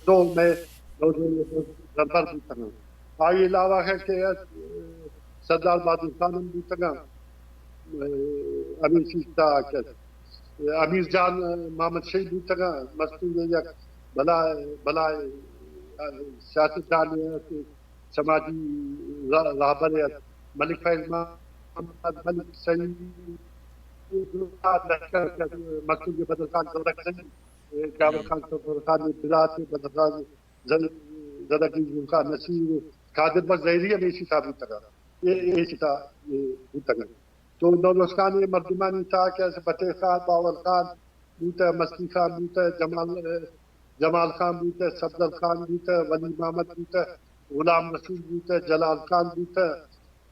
دو مئے دربر بوتگ ات۔ آئی علاوہ کہ است، سردار بہادر خان ہم بوتگ ات، ہمے چیز تہا کہ است امیر جان محمد شہید بوتگ ات، مستونگ ءِ یک بلائے، بلائے سیاستدانے ات، سماجی راہ-، راہبرے ات۔ ملک فیض محمد، ملک سعید، لشکر کہ مستونگ ءِ بدر خان زرکزئی، جاور خان سفر خان ءِ برات بدر خان زر-، زرکزئی، ذوالفقار نصیر، قادر بخش زہیری ہم ایشی تہا بوتگ ات۔ اے، ایشی تہا، اے، بوتگ ات۔ تو نوروز خان ءِ مردمانی تہا کہ است بٹیر خان، باول خان بوتہ، مستی خان بوتہ، جمال، جمال خان بوتہ، صفدر خان بوتہ، ولی محمد بوتہ، غلام رسول بوتہ، جلال خان بوتہ،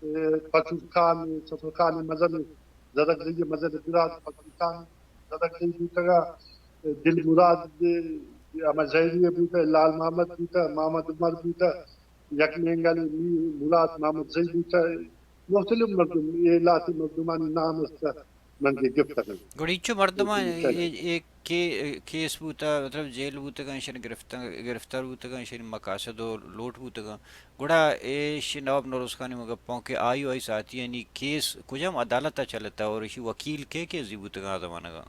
اے، پسور خان، سفر خان ءِ مزن، زرکزئی ءِ مزن برات پسور خان زرکزئی بوتگ ات، دل مراد، اے، ہما زہیری ءِ بوتہ، لال محمد بوتہ، محمد عمر بوتہ، یک مینگل میر مراد محمد زئی بوتہ، مختلف مردم، اے لہتے مردمانی نام است، من کہ گپتگ انت۔ گڑا اینچو مردماں اے، اے، اے، اے کے-، کیس بوتہ، مطلب جیل بوتگاں، ایشانی گرفتار، گرفتار بوتگاں، ایشانی مقاصد و لوٹ بوتگاں۔ گڑا ایش نواب نوروز خان ءِ من گپاں کہ آئی و آئی ساتھیانی کیس کجام عدالت ءَ چلتہ اور ایشی وکیل کے کے زی بوتگاں آ زمانگاں؟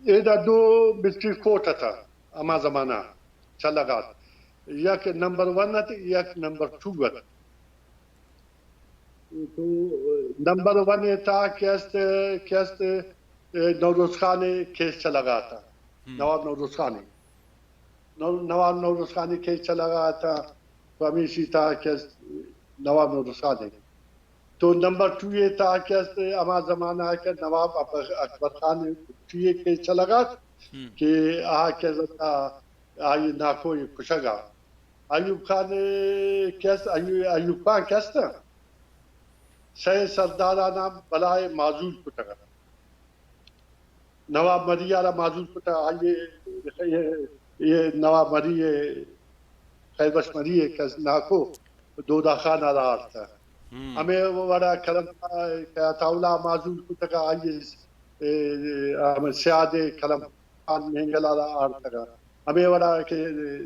ادا دو مسٹری کورٹ اتہ ہما زمانہ چلگ ات۔ یک نمبر ون ات، یک نمبر ٹو ات۔ تو نمبر ون ءِ تہا کہ است، کہ است، اے، نوروز خان ءِ کیس چلگ ات۔ ہم۔ نواب نوروز خان ءِ۔ نو-، نواب نوروز خان ءِ کیس چلگ ات، تو ہمیشی تہا کہ است نواب نوروز خان ءِ۔ تو نمبر ٹو ءِ تہا کہ است ہما زمانہ کہ نواب اکبر، اکبر خان ءِ ٹو ءِ کیس چلگ ات ہم۔ کہ آ کہ است آئی ناکو ءِ کشگ ءَ۔ ایوب خان ءِ کہ است، ایو-، ایوب خان کہ است سئے سرداراں بلائے معزول کتگ ات۔ نواب مری ءَ را معزول کتہ، آئی ءَ، اے، اے نواب مری ءَ، خیر بخش مری ءَ کہ ناکو دودا خان ءَ را آرتہ۔ ہم۔ ہمے وڑا کرم خان کہ عطا اللہ ءَ معزول کتگ، آئی ءَ، اے، ہمے سیاد ءَ کرم خان مینگل ءَ را آرتگ۔ ہمے وڑا کہ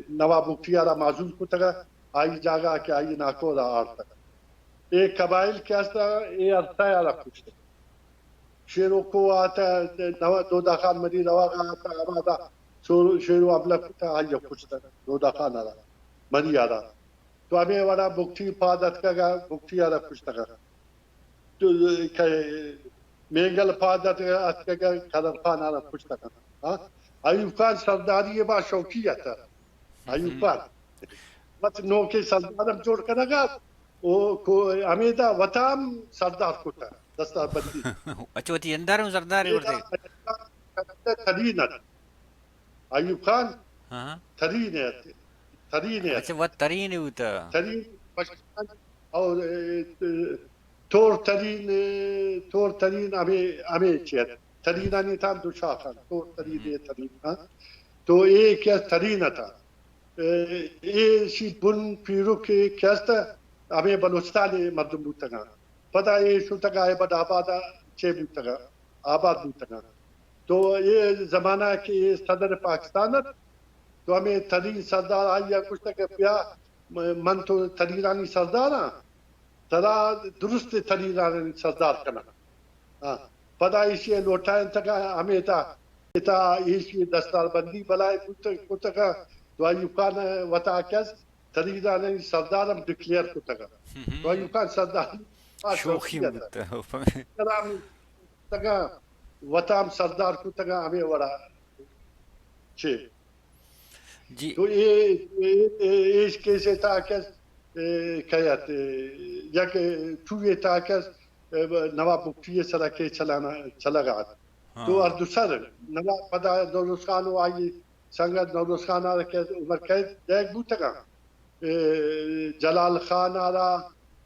نواب بگٹی ءَ را معزول کتگ، آئی جاگہ کہ آئی ناکو ءَ را آرتگ۔ اے قبائل کہ است، اے ہر سئے ءَ را کشتگ۔ شیر و کوہ ءَ اتہ، نو-، دودا خان مری روغ ءَ اتہ، ہمادا شیر و حملہ کتا، آئی ءَ کشتا، دودا خان ءَ را، مری ءَ را۔ تو ہمے وڑا بگٹی پاد اتکگا، بگٹی ءَ را کشتگا۔ تو کہ مینگل پاد اتکگا، قدر خان ءَ را کشتگا۔ ہاں؟ ایوب خان سرداری با شوقی ات۔ ایوب خان۔ وت نوکیں سردار ہم جوڑ کنگا، او کو ہمیدا وتام سردار کتا، دستار بندی۔ اچھا، وتی اندر ہم سردار کرتے۔ ترین ات۔ ایوب خان ہاں، ہاں۔ ترین ات۔ ترین ات۔ اچھا، وت ترین ہوتا۔ ترین پشتیان اور، اے، تور ترین، اے، تور ترین ہمے، ہمے چیت۔ ترینانی تھا دو شاخ انت۔ تور ترین، اے ترین، ہاں۔ تو اے کہ ترین ات۔ اے، ایشی بن پیرک کہ است، ہمے بلوچستان مردم بوتگاں۔ پدا اے شتگا ایبٹ آباد چے بوتگاں، آباد بوتگاں۔ تو اے زمانہ کہ اے صدر پاکستان ات، تو ہمے ترین سردار آئی ءَ گوشتگ کہ بیا، من تو ترینانی سردار ہاں، ترا درست ترینانی سردار کناں۔ ہاں۔ پدا ایشی ءَ لوٹائینتگ ہمیدا، اتا ایشی دستار بندی بلائے بوتگ، کتگ، تو ایوب خان وتا کس ترینانی سردار ہم ڈکلیئر کتگ۔ تو ایوب خان سردار شوخی بوتگ۔ تگا وتام سردار کتگا ہمے وڑا چے۔ جی۔ تو اے، اے، اے، ایش کیسے تا کس، اے، کیت، اے، یک چوئے تا کس، اے، نواب بگٹی سرا کے چلانا، چلگا۔ ہاں۔ تو ہر دو سر، نواب پدا نوروز خان و آئی سنگت نوروز خان آ کہ عمر قید دیگ بوتگاں۔ اے، جلال خان آ را،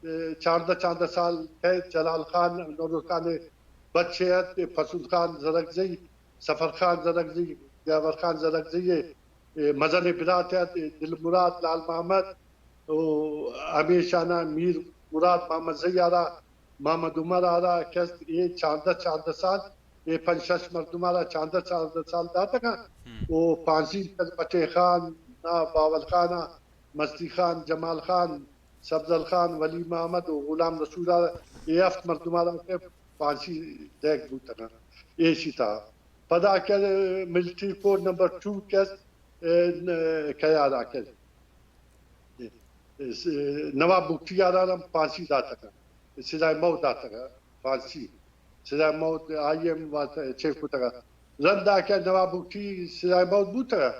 اے، چاردہ، چاردہ سال قید۔ جلال خان، نوروز خان بچے ات، اے، فصل خان زرگزئی، سفر خان زرگزئی، دیور خان زرگزئی، اے، مزن برات ات، اے، دل مراد، لال محمد، او ہمیشانا میر مراد محمد زئی آ را، محمد عمر آ را کست، اے چاردہ، چاردہ سال، اے پنچ شش مردم آ را چاردہ، چاردہ سال داتگاں۔ او پانسی بٹے خان، نا باول خان، مستی خان، جمال خان، سبزل خان، ولی محمد و غلام رسول آ را، اے ہفت مردم آ را کہ پانسی دیگ بوتگاں۔ ایشی تا پدا کہ ملٹری کوڈ نمبر ٹو کست، اے، ن-، کیا را کست۔ نواب بگٹی آ را ہم پھانسی داتگ ات، سزائے موت داتگ ات، پھانسی، سزائے موت آئی ہم واسطہ چیک کتگ ات۔ رندا کہ نواب بگٹی سزائے موت بوتگ ات،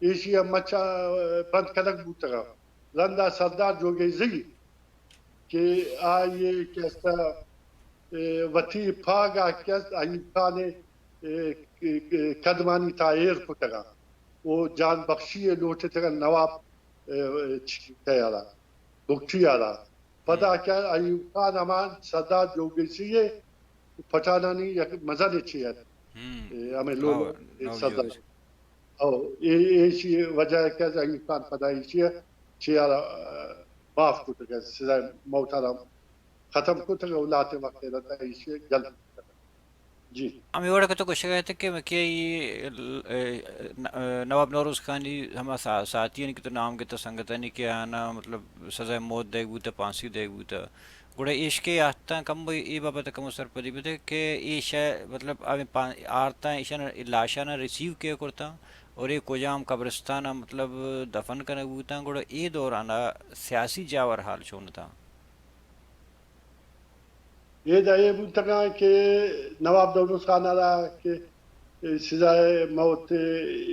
ایشی ہم مچا بند کنگ بوتگ ات۔ رندا سردار جوگیزئی کہ آئی کہ است، اے، وتی پاگ ء کہ است ایوب خان ء، اے، ک-، ک-، قدمانی تھا ایر کتگ ات۔ و جان بخشی ء لوٹتگ ات نواب، اے، چ-، کئے ء را، بگٹی ء را۔ پدا کہ ایوب خان ہما سردار جوگیسی ء پٹھانانی یک مزن چی ات۔ اے، ہمیں لوگ سردار۔ او، اے، ایشی وجہ کہ ایوب خان پدا ایشی چی ء را، معاف کتگ ات، سزائے موت ء را ختم کتگ ء لہتیں وقت ء رند ء ایشی ء گل کتگ۔ جی۔ ہمے وڑ کہ تو گوشگ ء ات کہ مکے ای، ل-، اے، ن-، اے، نواب نوروز خانی ہما سا-، ساتھی آنی کہ تو نام گپت، سنگتانی کہ آناں مطلب سزائے موت دیگ بوت، پھانسی دیگ بوت، گڑا ایشکے آہتاں کمو اے بابت ء کمو سرپدی بدے کہ ایش ء مطلب ہمے پا-، آرتاں ایشان لاشاناں ریسیو کے کرتاں اور اے کجام قبرستان ء مطلب دفن کنگ بوتاں، گڑا اے دوران ء سیاسی جاور حال چون اتاں؟ اے دہ اے بوتگاں کہ نواب نوروز خان ء را کہ سزائے موت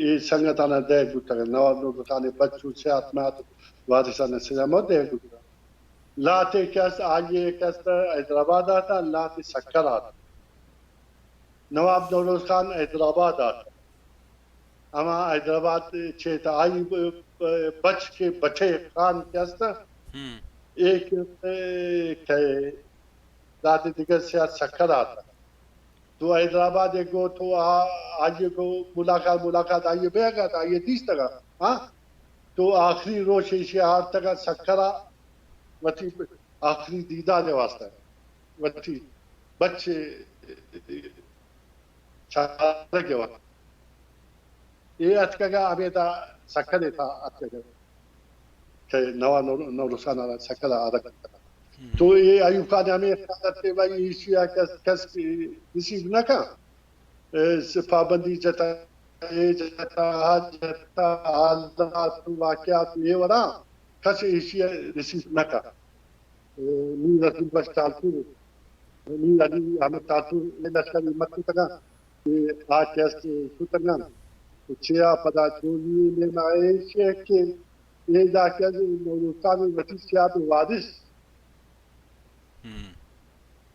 اے سنگتانا دئیگ بوتگ۔ نواب نوروز خان ء بچ و چہ آتمات وارثانا سزائے موت دئیگ بوتگ۔ لہتے کہ است، آئی ء کہ است حیدرآباد آتا، لہتے سکر آتا۔ نواب نوروز خان حیدرآباد آتا۔ ہما حیدرآباد چیت آئی ب-، ب-، بچ کہ بٹے خان کہ است، اے کہ، اے کہ داد دگہ سیاہ سکر آتا۔ تو حیدرآباد ء گو تو آ-، آئی ء گو ملاقات، ملاقات آئی ء بیگ ات، آئی ء دیستگ ات۔ ہاں؟ تو آخری روچ ایشی آرتگ ات سکر ء وتی آخری دیدار ء واسطہ، وتی بچ ء چارگ ء واسطہ۔ اے اتکگ ء ہمیدا سکر ء تھا اتکگ ء کہ نوا نور-، نورستان ء سکر ء آرگ اتکگ۔ تو اے ایوب خان ہمے خیال ات کہ بھائی ایشی ء کس، کس ریسیو نہ کن، اے، س-، پابندی جتا۔ اے جتا، آ جتا، حالات، واقعات اے وڑا کس ایشی ءَ ریسیو نہ کا۔ اے میر رسول بخش ٹالپور، میر علی احمد ٹالپور، اے لشکر ہمت کتگاں کہ آ کیس شتگاں۔ چیا پدا چوزی نیما ایشی کہ اے دا کہ نورستان وتی سیاد وارث ہم۔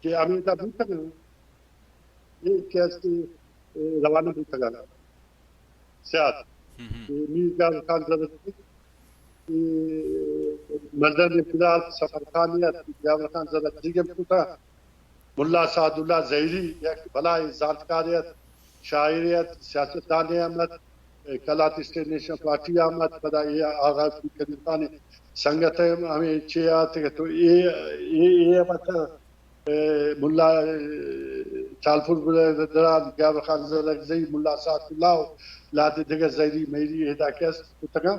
کہ ہمیدا بوتگاں، اے کیس روانہ بوتگاں۔ سیاد۔ ہم ہم۔ اے میر جعفر خان زرگزئی، اے مردان بلال سفر خان ات، جعفر خان زرگزئی ہم کتا، ملا سعد اللہ زہری یک بلائیں زانتکارے ات، شاعرے ات، سیاستدانے ہم ات، اے قلات اسٹیٹ نیشنل پارٹی ہم ات، پدا اے آغا کریم خان سنگت ہم ہمے چے ات کہ تو اے، اے، اے ہم ات، اے، ملا، اے، ٹالپور برادران، جعفر خان زرگزئی، ملا سعد اللہ و لہتے دگہ زہری مہری ادا کیس کتگاں۔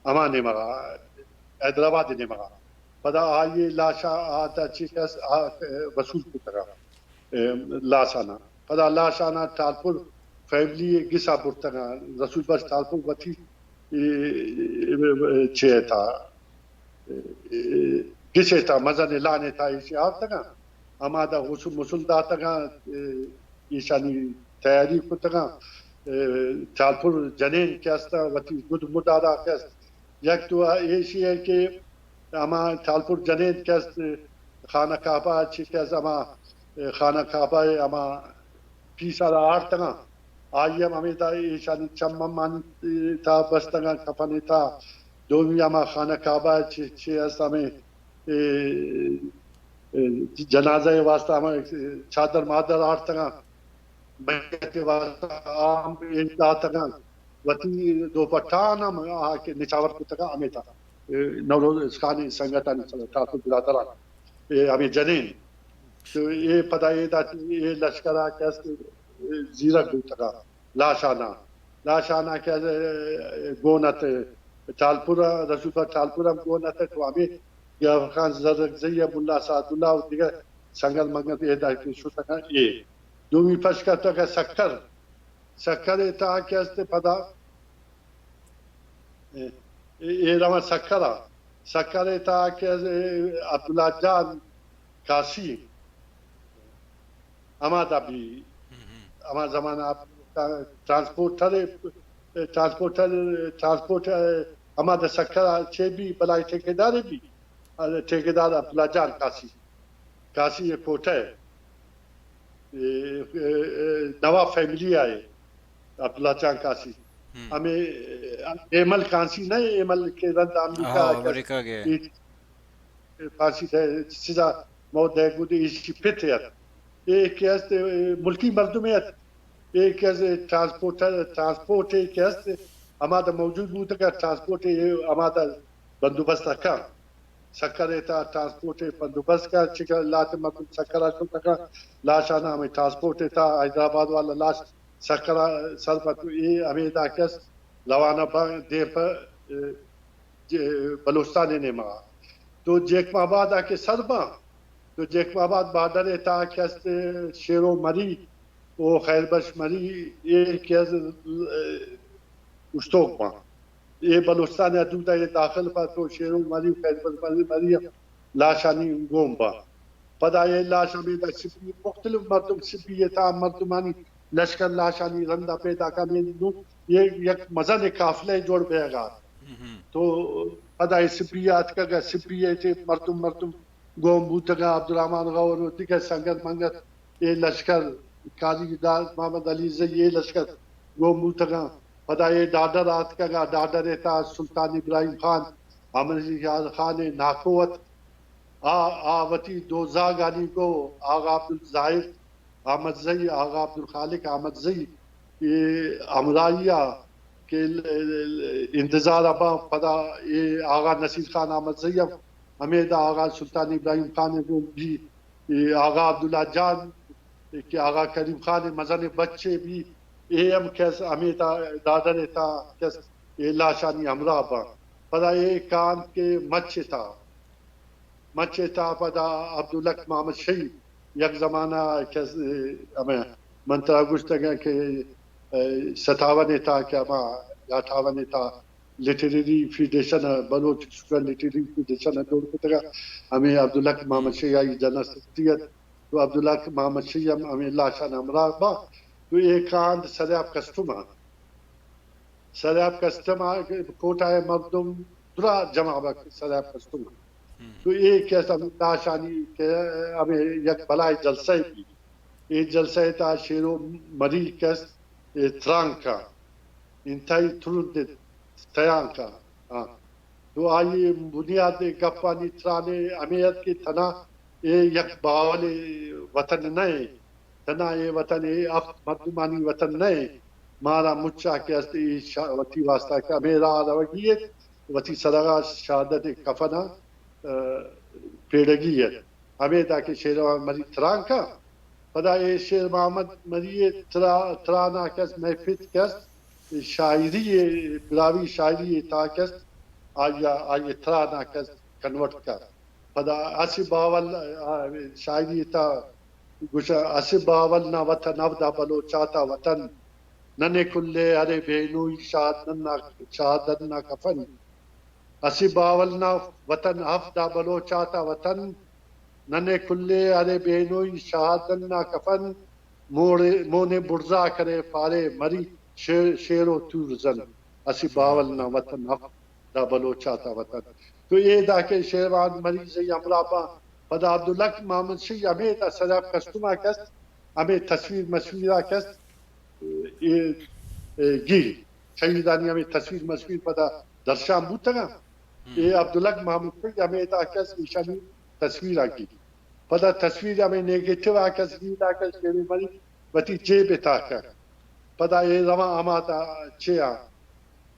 ہما نیمگا، حیدرآباد نیمگا۔ پدا آئی لاشا آتا چی کس آ، وصول کتگا، اے، لاشانا۔ پدا لاشانا ٹالپور فیملی گسا برتگا۔ رسول بخش ٹالپور وتی، اے، اے، چے تھا، اے، گسے تھا، مزن لانے تھا، ایشی آورتگا۔ ہما دا غسل مسل داتگا، اے، ایشانی تیاری کتگا۔ اے، ٹالپور جنین کہ است، وتی گد مدارا کہ است، یک تو ایشی ہے کہ ہما ٹالپور جنین کہ است، خانہ کعبہ چی کہ است، ہما خانہ کعبہ ہما پیسا را آرتگاں، آئی ہم ہمے تا ایشانی چم ہمانی تا بستگاں کفن تا۔ دومی ہما خانہ کعبہ چی، چی است ہمے، اے، اے، جنازہ واسطہ ہما چادر مادر آرتگاں۔ میت واسطہ عام اے داتگاں، وتی دوپٹان ہم آ کہ نچاور کتگاں ہمے تا، اے، نوروز خان سنگتانی سر، ٹالپور برادران، اے، ہمے جنین۔ تو اے پدا اے دا، اے لشکر آ کہ است، اے، زیرک بوتگاں، لاشانا، لاشانا کہ، اے، گون ات، ٹالپور، رسول خان ٹالپور ہم گون ات، تو ہمے جعفر خان زرگزئی، ملا سعد اللہ و دگہ سنگت منگت اے دا کہ شتگاں اے۔ دومی پشکتگ سکر، سکر ءِ تہا کہ است پدا، اے، اے، اے رواں سکر ءَ، سکر ءِ تہا کہ است، اے، عبداللہ جان کاسی ہما دا بی، ہم، ہم۔ ہما زمانہ ٹرانسپورٹر، ٹرانسپورٹر، ٹرانسپورٹ، ہما دا سکر ءَ چے بی، بلاہیں ٹھیکیدارے بی، ٹھیکیدار عبداللہ جان کاسی۔ کاسی ءِ کوٹہ ءَ، اے، اے، اے، نواب فیملی ءَ اے، عبداللہ جان کاسی۔ ہم۔ ہمے، اے، ایمل کانسی نہ، ایمل کہ رند امریکہ ہاں، ءَ کہ امریکہ گئے۔ اے، اے، پھانسی دے، سزا موت دے گود ایشی پت ات۔ اے کہ است، اے، ملکی مردمے ات۔ اے کہ است ٹرانسپورٹر، ٹرانسپورٹ اے کہ است، ہما دا موجود بوتگ ات، ٹرانسپورٹ اے ہما دا بندوبست ءَ کن۔ سکر ءِ تہا ٹرانسپورٹ ءِ بندوبست کن، چکہ لہتے مردم سکر ءَ شتگاں، لاشانا ہمے ٹرانسپورٹ ءِ تہا حیدرآباد والا لاش سکر ءَ سر بنت، اے ہمے دا کہ است روانہ باں دیم پہ، اے، جے-، بلوچستان ءِ نیمگا۔ تو جیکب آباد ءَ کہ سر باں، تو جیکب آباد بارڈر ءِ تہا کہ است شیرو مری و خیر بخش مری، اے کہ است، اے، اوشتوک باں۔ اے بلوچستان ءِ حدود ءَ اے داخل بنت، تو شیرو مری، خیر بخش مری، مری لاشانی گون باں۔ پدا اے لاش ہمے دا سبی، مختلف مردم سبی ءِ تہا مردمانی لشکر لاشانی رندا پیدا کنت۔ نوں اے یک مزنیں قافلہ جوڑ بیگا ات۔ ہم، ہم۔ تو پدا اے سبی ءَ اتکگ، سبی ءِ چہ مردم، مردم گون بوتگاں، عبدالرحمن غور و دگہ سنگت منگت، اے لشکر، قاضی دا-، محمد علی زئی، اے لشکر گون بوتگاں۔ پدا اے ڈاڈر آتکگا، ڈاڈر ءِ تہا سلطان ابراہیم خان، احمد یار خان ناکو ات۔ آ، آ وتی دو زاگانی گو آغا عبدالظاہر احمد زئی، آغا عبدالخالق احمد زئی، اے ہمراہی ءَ کہ ل-، ل-، انتظار ءَ باں، پدا اے آغا نصیر خان احمد زئی ہم ہمے دا آغا سلطان ابراہیم خان ءِ گون بی، اے آغا عبداللہ جان کہ آغا کریم خان ءِ مزنیں بچے بی، اے ہم کہ است ہمے دا ڈاڈر ءِ تہا کہ است اے لاشانی ہمراہ باں۔ پدا اے کان کہ مچ ءِ تہا مچ ءِ تہا پدا عبدالحق محمد شہید یک زمانہ کہ است، ہمے من ترا گوشتگ کہ ستاون ءِ تہا کہ ہما یا اٹھاون ءِ تہا لٹریری فیڈریشن ءَ، بلوچ اسٹوڈنٹ لٹریری فیڈریشن ءَ جوڑ کتگ ءَ، ہمے عبدالحق محمد شہی آئی جنرل سیکرٹری ات، تو عبدالحق محمد شہی ہم ہمے لاشان ہمراہ با، تو اے کاند سریاب کسٹم ءَ، سریاب کسٹم ءَ کوٹا ءِ مردم درا جمع بک سریاب کسٹم ءَ۔ تو اے کہ است ہمے لاشانی کہ ہمے یک بلائے جلسہ بی، اے جلسہ ءِ تہا شیرو مری کہ است اے ترانکا انتہائی ترند تیانکا، ہاں۔ تو آئی بنیاد گپانی ترانے ہمے ات کہ تھنا اے یک باولے وطن نہ ایں، تھنا اے وطن اے ہفت مردمانی وطن نہ ایں، مارا مچا کہ است اے شا-، وتی واسطہ کہ ہمے راہ روگی ات، وتی سرگا شہادت کفنا، آ، پیڑگی ات۔ ہمے دا کہ شیر محمد مری تران کا، پدا اے شیر محمد مری ترا-، ترانا کہ است مئے پت کہ است شاعری، براہوئی شاعری تا کہ است آئی، آئی ترانا کہ است کنورٹ کا۔ پدا اسے باول، آ، شاعری تا گوشا، اسے باول نا وطن، ہبدا بلوچاتا وطن، ننے کلے ارے بینوئی شاہ دنا، شاہ دنا کفن۔ اسے باول نا وطن، ہبدا بلوچاتا وطن، ننے کلے ارے بینوئی شاہ دنا کفن، موڑے، مونے برزا کرے پارے مری شیر، شیر و تور زن۔ اسے باول نا وطن، ہبدا بلوچاتا وطن۔ تو اے دا کہ شیر محمد مری زئی ہمراہ با، پدا عبدالحق محمد شہی ہمے دا سریاب کسٹما کہ است، ہمے تصویر مسویرا کہ است، اے، اے، گی شہیدانی ہمے تصویر مسویر پدا درشان بوتگاں۔ اے عبدالحق محمد شہی ہمے دا کہ است ایشانی تصویرا گی۔ پدا تصویر ہمے نیگیٹو آ کہ است گی دا کہ است شیر مری وتی جیب ءِ تہا کہ۔ پدا اے رواں ہما دا چے آ،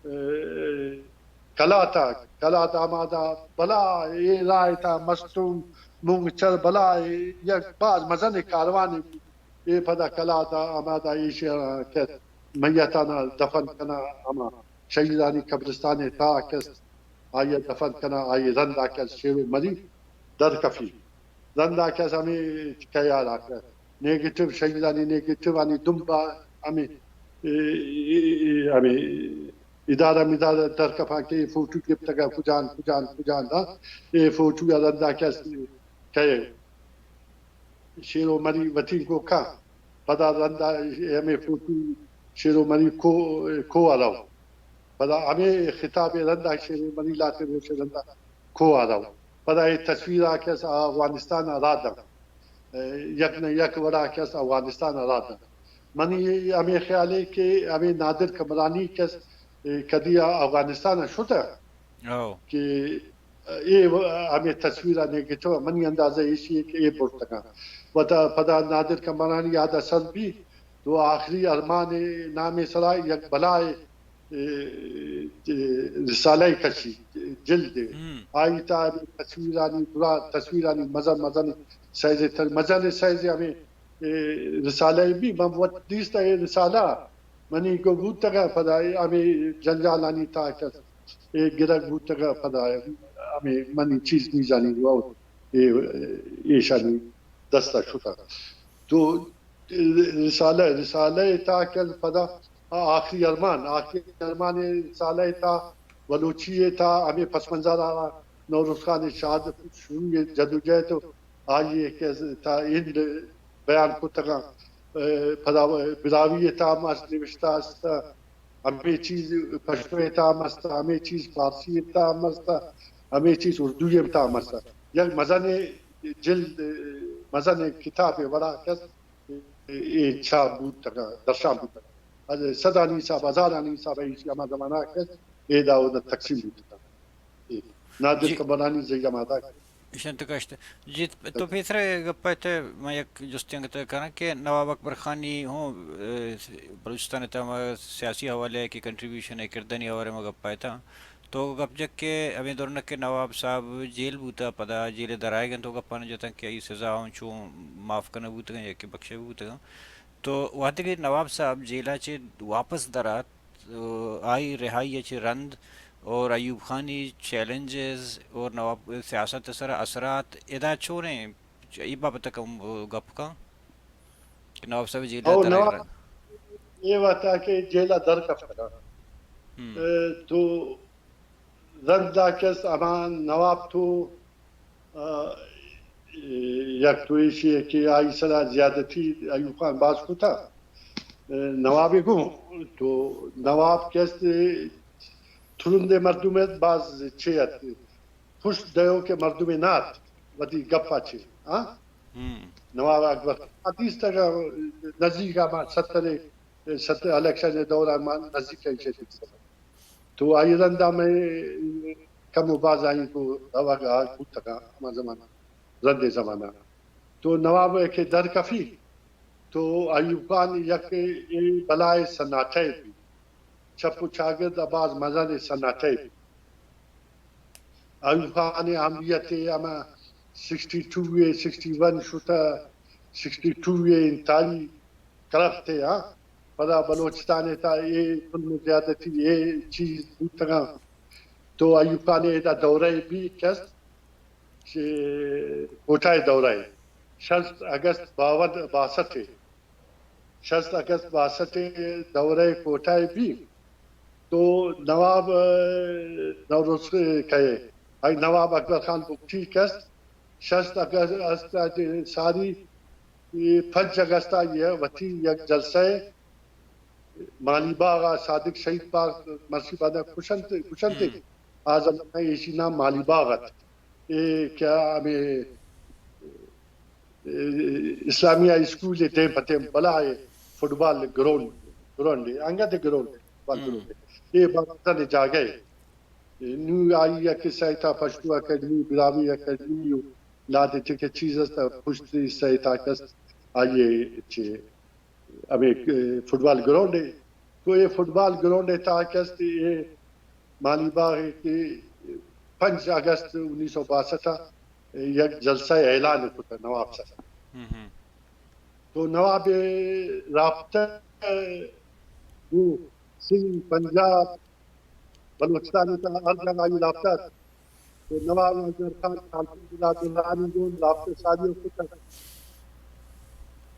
اے، کلات ءَ، کلات ءَ ہما دا بلا اے راہ ءِ تہا مستونگ مونگ چر بلا اے یک باز مزنیں کاروانے بوت۔ اے پدا کلات ءَ ہما دا ایشی ءَ کہ میتانا دفن کناں ہما شہیدانی قبرستان ءِ تہا کہ است، آئی ءَ دفن کناں، آئی رندا کہ است شیر مری درکفی۔ رندا کہ است ہمے کیارا کہ نیگیٹو، شہیدانی نیگیٹوانی دمبا ہمے، اے، اے، اے، ہمے ادارہ مدارہ درکپاں کہ اے فوٹو گپتگا کجان، کجان، کجان دا، اے فوٹو ءَ رندا کہ است کئے شیر و مری وتی کو کا، پدا رندا ہمے فوٹو شیر و مری کو، کو ءَ رو۔ پدا ہمے خطاب ءَ رندا شیر و مری لاتے روش رندا کو ءَ رو۔ پدا اے تصویرا کہ است افغانستان ءَ را داں۔ یک نہ یک وڑا کہ است افغانستان ءَ را داں۔ منی ہمے خیالے کہ ہمے نادر قمبرانی کہ است کدی افغانستان ءَ شتہ کہ اے و-، ہمے تصویرا نیگیٹو، منی اندازہ ایشی کہ اے برتگاں۔ پدا، پدا نادر قمبرانی یاد ءَ سر بی، تو آخری ارمان نامے سرا یک بلائے، اے، اے، رسالہ کشی، جلد۔ آئی تا تصویرانی، درا تصویرانی مزن مزن سائز تر، مزن سائز ہمے، اے، رسالہ بی، من وت دیست اے رسالہ، منی کو بوتگا پدا ہمے جنجالانی تا کہ اے گرگ بوتگا پدا ہمے منی چیز میزانی گو اے، ایشانی دستا شتا۔ تو رسالہ، رسالہ ءِ تہا کہ پدا آ-، آخری ارمان، آخری ارمان ءِ رسالہ ءِ تہا، بلوچی ءِ تہا، ہمے پس منظر ءَ نوروز خان شاد شروع جدوجہد و آئی ءِ کہ تہا ہند بیان کتگاں۔ اے، پدا براہوئی ءِ تہا ہم است، نوشتہ است، ہمے چیز پشتو ءِ تہا ہم است، ہمے چیز فارسی ءِ تہا ہم است، ہمے چیز اردو ءِ تہا ہم است۔ یک مزنیں جلد، مزنیں کتابے وڑا کہ است اے چھاپ بوتگ، درشان بوتگ۔ از صدانی حساب، ہزارانی حساب ایشی ہما زمانہ کہ اے داود تقسیم بوتگ۔ اے نادر جی۔ قمبرانی زی ہما دا۔ اشنت کشت۔ جی، تو پیسر گپ ءَ تہ من یک جستے انگت کناں کہ نواب اکبر خانی ہوں، اے، بلوچستان ءِ تہا ہما سیاسی حوالے ءَ کہ کنٹریبیوشن ءِ کردانی حوالے ءَ ما گپ ءَ تاں۔ تو گپ جت کہ ہمے دورنا کہ نواب صاحب جیل بوتا، پدا جیل ءَ درائگ انت، تو گپاں جتاں کہ آئی سزا ہوں چوں معاف کنگ بوتگاں یا کہ بخشگ بوتگاں۔ تو وہدے کہ نواب صاحب جیل ءَ چہ واپس درات، تو آئی رہائی ءَ چہ رند اور ایوب خانی چیلنجز اور نواب سیاست ءِ سرا اثرات ادا چونیں؟ اے بابت ءَ کم گپ کن کہ نواب صاحب جیل ءَ او درائگ نواب رند۔ اے وھدا کہ جیل ءَ در کپتگ آں۔ تو رندا کس ہما نواب تو، آ، یک تو ایشی کہ آئی سرا زیادتی ایوب خان باز کتا، نوابے گوں۔ تو نواب کس ترندیں مردم ات، باز چے ات، پشت دیوکیں مردمے نہ ات وتی گپا چے، ہاں؟ نواب اکبر خان دیستگ نزیک ءَ، ما سترے، ستر الیکشن ءِ دوران ما نزیک ءَ ایشی دیستگ۔ تو آئی رندا مئے کم و باز آئی گوں روگ ءَ بوتگ آں ہما زمانہ، رندیں زمانہ۔ تو نواب ءَ کہ در کفی، تو ایوب خان یک اے بلائیں سناٹے بی، چپ و چاگرد ءَ باز مزنیں سناٹے بی۔ ایوب خان ءِ عملیت ءَ ہما سکسٹی ٹو ءَ، سکسٹی ون شتہ، سکسٹی ٹو ءَ انتہائی کرپٹ ءَ، ہاں۔ پدا بلوچستان ءِ تہا اے ظلم و زیادتی، اے چیز بوتگاں۔ تو ایوب خان ءِ ادا دورہ بی کس چہ کوٹہ ءِ دورہ، شست اگست باون، باسٹھ ءَ، شست اگست باسٹھ ءَ دورہ کوٹہ ءَ بی۔ تو نواب، آ، نوروز کئے، آئی نواب اکبر خان بگٹی کس شست اگست ءَ ساری، اے پنچ اگست ءَ یہ وتی یک جلسہ ءَ مالی باغ ءَ، صادق شہید پارک، مرسی باندا کشنت، کشنت۔ آ زمانہ ایشی نام مالی باغ ات۔ اے کیا ہمیں اسلامی ہائی اسکول ءِ دیم پہ دیم بلاہیں فٹبال گراؤنڈ، گراؤنڈے، انگت گراؤنڈے، فٹبال گراؤنڈے۔ اے بازیں جاگہے۔ نوں آئی ءَ کہ سائیٹا پشتو اکیڈمی، براہوئی اکیڈمی و لہتے چکے چیز است، پشتی سائیٹا کس آئی ءَ چہ ہمیں فٹبال گراؤنڈے۔ تو اے فٹبال گراؤنڈ ءِ تہا کس اے مالی باغ ءَ کہ پنچ اگست انیس سو باسٹھ ءَ یک جلسہ ءِ اعلان کتہ نواب سرا۔ تو نواب ءِ رابطہ گوں سندھ، پنجاب، بلوچستان ءِ تہا ہر جاگہ آئی رابطہ ات۔ تو نواب اکبر خان ٹالپور بلادرانی گوں رابطہ سازی ءَ کتہ۔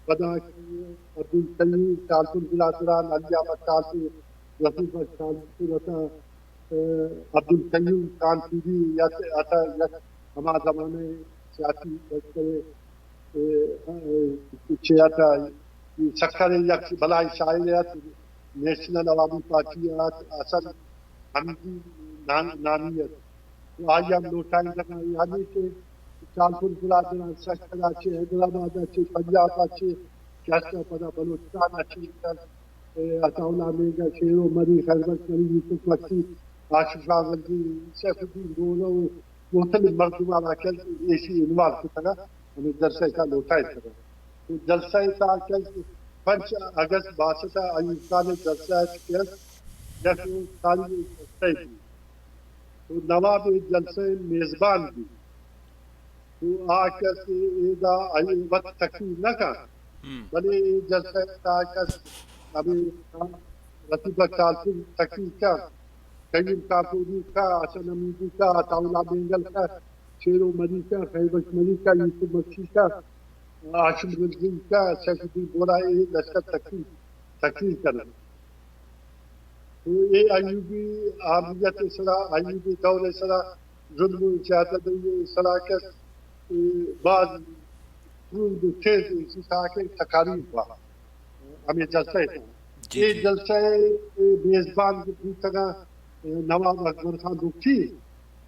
پدا کہ عبدالقیوم ٹالپور بلادران، علی احمد ٹالپور، رفیق بخش ٹالپور اتاں، اے، عبدالقیوم کانپوری یا اتاں، یک ہما زمانہ ءِ سیاسی لشکر ءِ، اے، اے، چے اتاں، سکھر ءِ یک بلاہیں شاعرے ات، نیشنل عوامی پارٹی ءَ ات، حسن حمیدی نام-، نامی ات۔ تو آئی ہم لوٹائینتگ اَنت، یعنی کہ ٹالپور بلادران سکھر ءَ چہ، حیدرآباد ءَ چہ، پنجاب ءَ چہ، کہ است پدا بلوچستان ءَ چہ، اے، عطا اللہ مینگل، شیرو مری، خیر بخش مری، یوسف مکسی، ہاشم شاہ غلزی، سیف الدین گولو، مختلف مردماں را کہ ایشی انوالو کتگ ءُ ہمے جلسہ ءِ تہا لوٹائینتگ۔ تو جلسہ ءِ تہا کہ پنچ اگست باسٹھ ءَ ایوب خان ءِ جلسہ ات کہ یک ساری جلسہ بی۔ تو نواب اے جلسہ ءِ میزبان بی۔ تو آ کس ادا آئی وت تقریر نہ کن، بلے اے جلسہ ءِ تہا کس ہمے رفیق بخش ٹالپور تقریر کن، قیوم کانپوری کا، حسن حمیدی کا، عطا اللہ مینگل کا، شیرو مری کا، خیر بخش مری کا، یوسف مکسی کا، ہاشم غلزی کا، سیف الدین بولا، اے لشکر تقریر، تقریر کن۔ تو اے ایوبی عملیت ءِ سرا، ایوبی دور ءِ سرا، ظلم و زیادتی ءِ سرا کہ، اے، باز ترند و تیز ایشی تہا کہ تقاریر با ہمے جلسہ ءِ تہا۔ اے جلسہ ءِ، اے، میزبان بوتگ اَنت، اے، نواب اکبر خان بگٹی،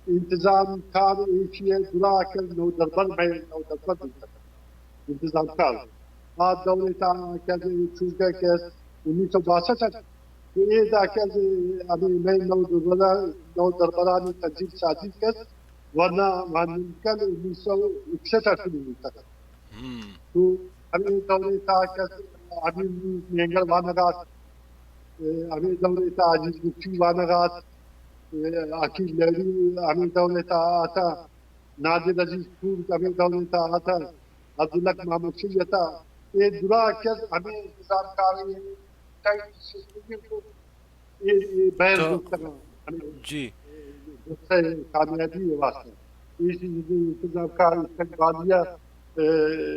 انتظام کار ایشی ءِ درا کہ نودربر، مئے نودربر بوتگ اَنت۔ انتظام کار۔ آ دور ءِ تہا کہ چونکہ کہ انیس سو باسٹھ ءَ کہ ادا کہ ہمے مئے نودربر، نودربرانی تنظیم سازی کہ ورنا وانینکل انیس سو اکسٹھ ءَ شروع بوتگ۔ تو ہمے دور ءِ تہا کہ امیر مینگل وانگ ءَ ات، ہمے دور ءِ تہا عزیز بگٹی وانگ ءَ ات، عقیل لہڑی ہمے دور ءِ تہا اتاں۔ نادر عزیز پور ہمے دور ءِ تہا اتاں، عبدالحق محمد شہی اتاں، اے درا کہ ہمے انتظام کاری ٹائم سسٹم کو اے، اے بہر تو، گپتگ اَنت۔ ہمے جی۔ جلسہ ءِ کامیابی ءِ واسطہ۔ اے چیز انتظام کار استقبالیہ، اے،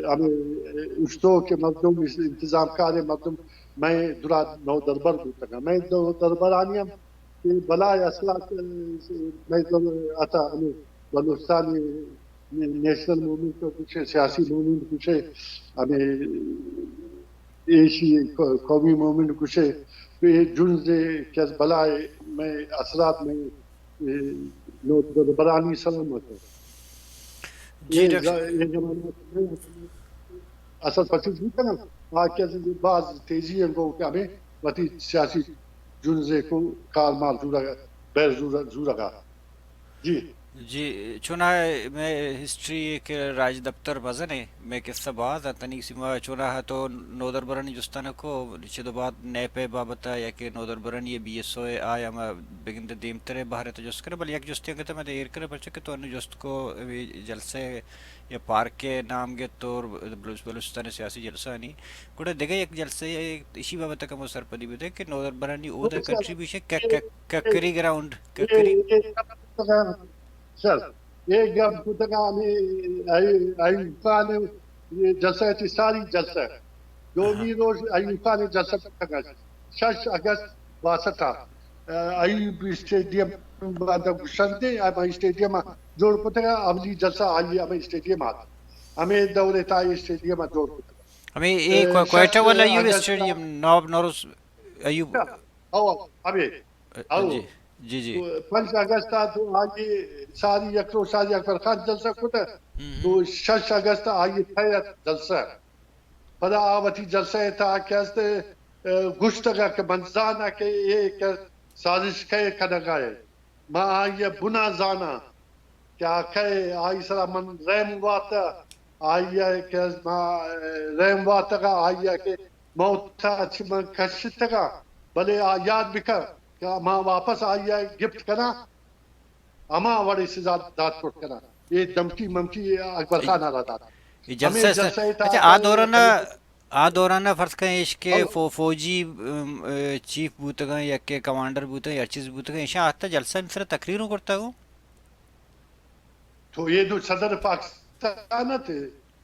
ہمے، اے، اشتو کہ مردم اس انتظام کار مردم مئے درا نودربر بوتگاں۔ مئے نودربرانی ہم کہ بلاہیں اثرات، مئے در اتا ہمے بلوچستانی نیشنل موومنٹ گوشے، سیاسی موومنٹ گوشے، ہمے ایشی قومی موومنٹ گوشے، تو اے جنز کہ از بلاہیں مئے اثرات مئے نودربرانی سلامت۔ جی اے ڈاکٹر۔ ز-، اے زمانہ اثر پچوش بوتگ انت، آ کہ باز تیزی انت گوں کہ ہمے وتی سیاسی جنزے کو کار مال زورگ، بیر زور-، زورگا۔ جی۔ جی، چوناہا مئے ہسٹری کہ راجدپتر مزن ایں، مئے قصہ باز انت، تنیگہ سیما چوناہا تو نودربرانی جستانہ کو، چد و باد نیپ ءِ بابت ءَ یا کہ نودربرانی بی ایس او ءِ آ ہما بگندے دیمتر ءِ بہر ءَ تو جست کنئے، بلے یک جستے انگت ءَ من ایر کناں، پرچا کہ تو انو جست کو ہمے جلسہ ءِ یا پارک ءِ نام گپت اور بلوچ-، بلوچستان ءِ سیاسی جلسہ آنی۔ گڑا دگہ یک جلسہ ءِ ایشی بابت ءَ کمو سرپدی بدئے کہ نودربرانی اود ءِ کنٹریبیوشن ک-، ک-، ککری گراؤنڈ، ککری۔ سر، اے گپ کتگ ہمے ایوب خان ءِ جلسہ ءَ چہ ساری جلسہ، دومی روچ ایوب خان ءِ جلسہ کتگ اَت، شش اگست باسٹھ ءَ، ایوب اسٹیڈیم باندا گشندے، ہمے اسٹیڈیم ءَ جوڑ کتگ، اولی جلسہ آئی ہمے اسٹیڈیم ءَ اَت۔ ہمے دور ءَ تھا اے اسٹیڈیم ءَ جوڑ کتگ۔ ہمے اے اے، کو-، کوئٹہ شش والا ایوب اگست اسٹیڈیم، نواب نوروز ایوب۔ او، ہمے۔ او۔ جی، جی، جی۔ تو پنچ اگست ءَ تو آئی ساری یک روچ ساری اکبر خان جلسہ کتہ۔ ہم، ہم۔ تو شش اگست ءَ آئی تھیت جلسہ۔ پدا آ وتی جلسہ ءِ تہا کہ است، ءَ، گوشتگ کہ من زاناں کہ اے کہ سازش کئے کنگا اِنت۔ ما آئی ءِ بنا زاناں کہ آ کئے، آئی سرا من رحم واتہ، آئی ءَ کہ ما رحم واتگ ءَ آئی ءَ کہ موت ءَ چہ من کشتگ ءَ، بلے آ یاد بکن کہ ما واپس آئی ءَ گپت کناں، ہما وڑیں سزا دات کت کناں۔ اے دمکی ممکی اکبر خان ءَ را دات۔ اے جلسہ ہمے است-، جلسہ ءِ تہا اچھا، آ دوران ءَ، آ دوران ءَ فرض کن ایش کہ ہو۔ فو-، فوجی، ام، اے، چیف بوتگاں یا کہ کمانڈر بوتگاں یا چیز بوتگاں، ایشاں آتہ جلسہ ءِ سرا تقریر اوں کرتگ اوں؟ تو اے دو صدر پاکستان اَت،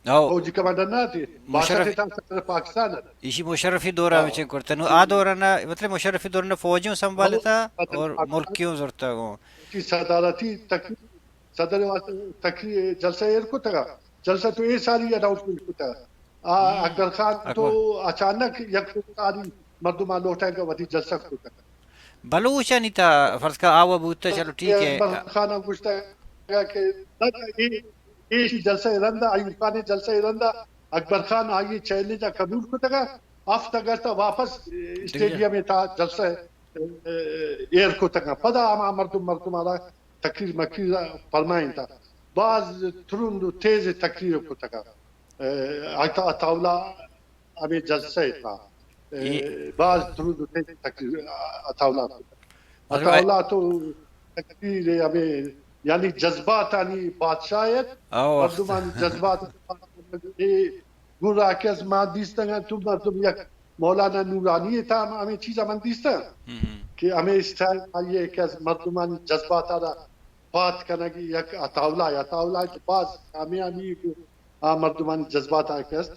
ہو۔ فوجی کمانڈر نہ اَت، مشرف۔ باسٹھ ءِ تہا صدر پاکستان اَت۔ ایشی مشرفی دور ءَ ہو۔ ہمچیں کرتہ۔ نو آ دوران ءَ، مطلب مشرفی دوران ءَ فوجی اوں سنبھالتہ ہو۔ اور ملکی اوں زرتگ اوں۔ کی صدارتی تقریر، صدر ءِ واستہ تقریر، جلسہ ایر کتگ ءَ۔ جلسہ تو اے ساری اناؤنسمنٹ کتگ ءَ۔ آ، ہم۔ اکبر خان تو اکبر۔ اچانک یک ساری مردم ءَ لوٹائینگ ءَ وتی جلسہ کتگ۔ بلوچانی تہا فرض کن آ وَ بوتہ، چلو ٹھیک ہے۔ اکبر خان ءَ گوشتگ کہ اے، اے جلسہ ءِ رند ءَ، ایوب خان ءِ جلسہ ءِ رند ءَ اکبر خان آئی ءِ چیلنج ءَ قبول کتگ ءَ، ہفت اگست ءَ واپس اسٹیڈیم ءِ تہا جلسہ ایر کتگ ءَ۔ پدا ہما مردم، مردم ءَ را تقریر مقریر فرمائینتہ۔ باز ترند و تیز تقریر کتگ ءَ۔ اے، عطا، عطا اللہ ہمے جلسہ ءِ تہا، اے، اے باز ترند و تیز تقریر عطا اللہ کتگ۔ مطلب، عطا اللہ تو تقریر ہمے، یعنی جذباتانی بادشاہ اِت۔ او۔ مردمانی جذبات اے گڑا کہ از ما دیستگ اَنت تو مردم یک مولانا نورانی ءِ تہا ہمے چیز ءَ من دیستگ ہم، ہم۔ کہ ہمے اسٹائل آئی ءِ کہ از مردمانی جذبات ءَ را پات کنگی یک عطا اللہ، عطا اللہ تو باز کامیابی گوں آ مردمانی جذبات ءَ کہ است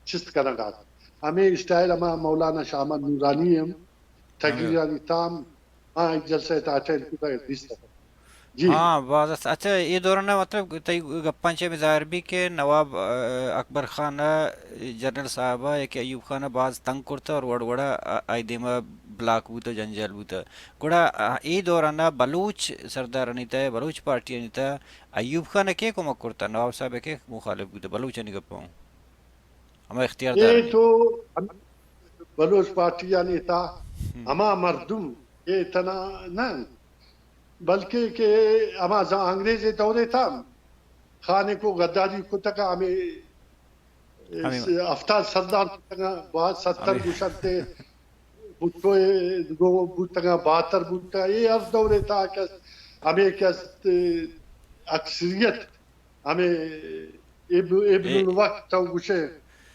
چست کنگ ءَ اَت۔ ہمے اسٹائل ہما مولانا شاہ احمد نورانی ہم ہمے۔ تقریرانی تام آ جلسہ ءِ تہا اٹینڈ کتگ ءُ دیستگ۔ جی۔ ہاں، باز است۔ اچھا، اے دوران ءَ مطلب تئی گپاں چہ ہمے ظاہر بی کہ نواب، آ، اکبر خان ءَ جنرل صاحب ءَ یا کہ ایوب خان ءَ باز تنگ کرتہ اور وڑ وڑ ءَ آئی دیما بلاک بوتہ، جنجال بوتہ۔ گڑا، آ، اے دوران ءَ بلوچ سردارانی تہ ءَ، بلوچ پارٹیانی تہ ءَ ایوب خان ءَ کئے کمک کرتہ؟ نواب صاحب ءَ کئے مخالف بوتہ؟ بلوچانی گپ ءَ ہوں۔ ہما اختیار اے دار۔ تو ہم-، بلوچ پارٹیانی تہ ءَ ہم۔ ہما مردم اے تنا نہ انت، بلکہ کہ ہما ز-، انگریز ءِ دور ءِ تہ ءَ ہم خانک ءُ غداری کتگ ءَ ہمے ہمے۔ س-، ہفتاد سردار بوتگ اَنت، باز ستر ہمے۔ گوشنت ءُ بھٹو ءِ گوں بوتگ اَنت، بہتر بوتگ اَنت۔ اے ہر دور ءِ تہ ءَ کہ است، ہمے کہ است، اکثریت ہمے ابن، ابن اے الوقت تو گوشے،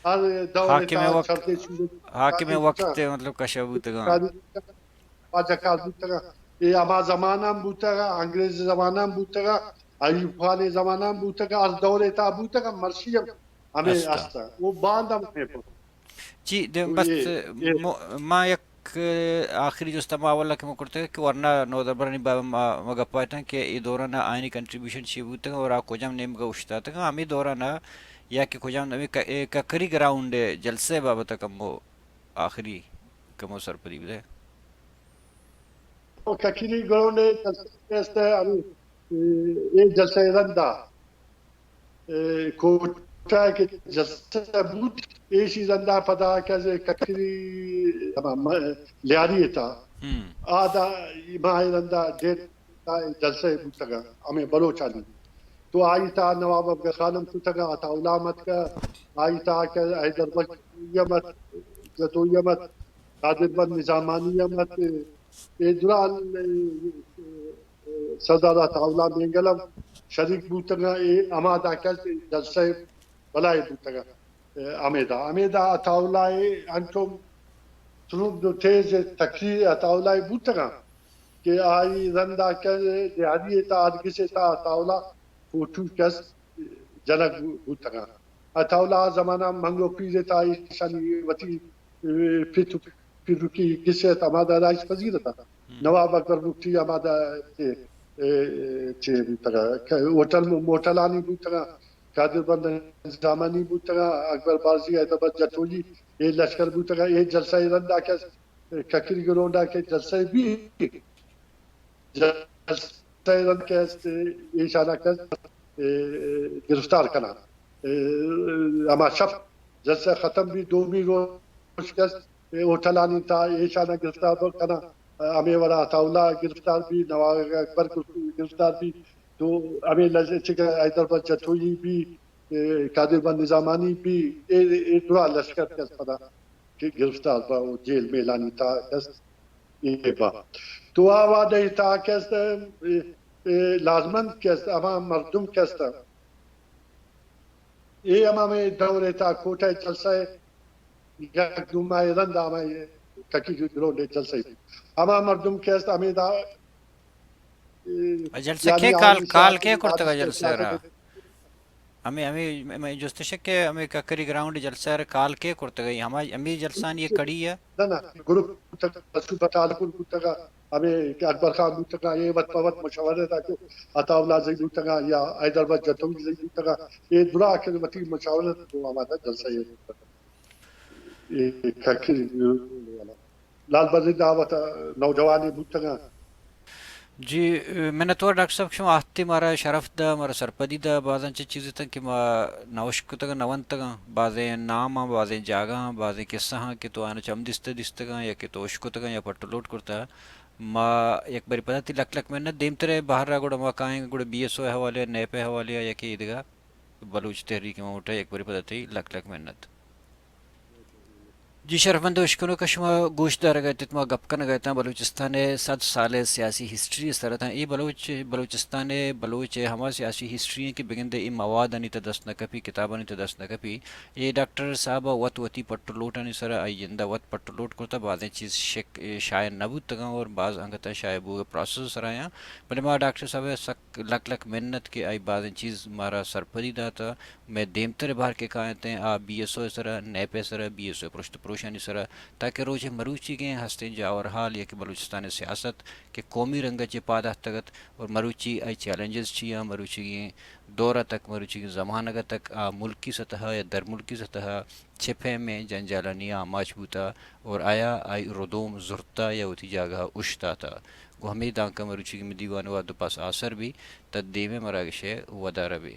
ہر دور ءِ حاکم تہ ءَ وقت، چڑتے چوڑے حاکم وقت ءِ مطلب کشا بوتگ اَنت۔ واجہ کار بوتگ اَنت۔ اے ہما زمانہ ہم بوتگ اَنت، انگریز زمانہ ہم بوتگ اَنت، ایوب خان ءِ زمانہ ہم بوتگ اَنت، ہر دور ءِ تہ ءَ بوتگ اَنت، مرشی ہم ہمے است اَنت۔ است اَنت۔ او باند ہم ہمے پر۔ جی، دیم بس، اے، اے۔ مو-، ما یک آخری جست ما اولا کہ مو کرتگ کہ ورنا نودربرانی بابا ما، ما گپا اتاں کہ اے دورانا آئینی کنٹریبیوشن چی بوتگ اور آ کجام نیمگا اوشتاتگ ہمیں دورانا، یا کہ کجام ہمیں ک-، اے ککری گراؤنڈ جلسے بابت کمو آخری کمو سرپدی بدے۔ او ککری گراؤنڈ جلسے است ہمیں، اے، اے جلسے رندا اے، کوٹہ کہ جلسہ بوت، ایشی رندا پدا کہ از ککری، ہما، م-، لیاری تا۔ ہم۔ آ دا ماہ رندا ڈیٹ تا جلسہ بوتگا، ہمیں بلوچانی۔ تو آئی تا نواب افغان خانم کتگا، عطا اللہ مت کا، آئی تا کہ حیدر بخش مت، جتوئی مت، قادر بند نظامانی مت، اے دران، اے، سردار عطا اللہ مینگل ہم شریک بوتگاں، اے ہما دا کس جلسہ بلائے بوتگاں۔ اے ہمیدا، ہمیدا عطا اللہ انچو ترند و تیز تقریر عطا اللہ بوتگاں کہ آئی رندا کہ دیہاڑی تا ارگس تا عطا اللہ فوٹو کس جنگ بوتگاں۔ عطا اللہ زمانہ منگو پیر تا ایشانی وتی، اے، پت و پیرکی کسے تا ہما دا رائس پذیر تا۔ ہم۔ نواب اکبر بگٹی ہما دا چے، اے، چے بوتگا، ک-، ہوٹل، موٹلانی بوتگا، قادر بند زامانی بوتگا، اکبر بازی، حیدرآباد جتوئی، اے لشکر بوتگا، اے جلسہ رندا کہ ککری گرونڈا کہ جلسہ بی، جلسہ رند کہ است، ایشانا کہ است، اے، گرفتار کنا۔ اے، ہما شپ جلسہ ختم بی، دومی روچ کہ است، اے، ہوٹلانی تا ایشانا گرفتار کناں، ہمے وڑا عطا اللہ گرفتار بی، نواب اکبر گرفتار بی، تو ہمے لج-، چکہ حیدر بخش جتوئی بی، اے، قادر بند نظامانی بی، اے، اے درا لشکر کہ است پدا کہ گرفتار با و جیل میلانی تا کہ است اے با۔ تو آ وعدہ تا کہ است، اے، اے، لازمند کہ است، ہما مردم کہ است، اے ہما ہمے دور تا کوٹہ جلسہ یک دو ماہ رند ہما ککی گرونڈ جلسہ۔ ہما مردم کہ است ہمے دا، اے، جلسہ یعنی کے کال، آئی کال شاید کے کرتگا آدھے جلسہ را؟ ہمے، ہمے، ہمے جستش کہ ہمے ککری گراؤنڈ جلسہ را کال کے کرتگا؟ ہما، ہمے جلسانی یک کڑی ہے؟ نہ، نہ، گروپ تک صوبہ تعلق کرتگا۔ ہمے کہ اکبر خان بوتگا، اے وت پہ وت مشورہ دات کہ عطا اللہ زئی بوتگا یا حیدر بخش جتوئی زئی بوتگا، اے درا کہ وتی مشاورت تو ہما دا جلسہ اے بوتگا۔ اے ککی لال بدین دا وت نوجوانے بوتگا۔ جی، منتوار ڈاکٹر صاحب، شما آہتے مارا شرف دا، مارا سرپدی دا، بازاں چہ چیز اتن کہ ما نہ اشکتگاں، نہ ونتگاں، بازیں نام آں، بازیں جاگہ آں، بازیں قصہ آں کہ تو آنا چم دیستہ دیستگاں یا کہ تو اشکتگاں یا پٹ و لوٹ کرتہ۔ ما یک بری پدا تئی لک لک منت۔ دیمتر ء بہر ء گڑا ما کائیں گڑا بی ایس او ء حوالے ء، نیپ ء حوالے ء یا کہ ایدگہ بلوچ تحریک ء موٹ ء یک بری پدا تئی لک لک منت۔ جی شرفمند اشکنوک، شما گوش دارگ ء اتت، ما گپ کنگ ء اتاں بلوچستان ء صد سال ء سیاسی ہسٹری ء سر اتاں۔ اے بلوچ، بلوچستان ء بلوچ ء ہما سیاسی ہسٹری انت کہ بگندے اے موادانی تہ دست نہ کپی، کتابانی تہ دست نہ کپی۔ اے ڈاکٹر صاحب ء وت وتی پٹ و لوٹانی سرا آئی جند ء وت پٹ و لوٹ کرتہ، بازیں چیز شک، شائع نہ بوتگاں اور باز انگت ء شائع بوگ ء پراسس ء سرا یاں، بلے ما ڈاکٹر صاحب ء سک لک لک منت کہ آئی بازیں چیز مارا سرپدی داتہ، مئے دیمتر ء بہر کہ کاینت آ بی ایس او ء سرا، نیپ ء سرا، بی ایس او ء پرشت پروشانی سرا، تاکہ روچ ء مروچیگیں ہستیں جاور حال یا کہ بلوچستان ء سیاست کہ قومی رنگ ء چہ پاد اتکگ ات اور مروچی آئی چیلنجز چی آں، مروچیگیں دور ء تک، مروچی زمانگ ء تک آ ملکی سطح ء یا درملکی سطح ء چہ پیمیں جنجالانی آماچ بوتہ اور آیا آئی ردوم زرتہ یا وتی جاگہ ء اوشتاتہ۔ گوں ہمے دانکہ مروچی مئے دیوان ء وہد ء پس آسر بی، تہ دیمیں مراگش ء ودار ء بی۔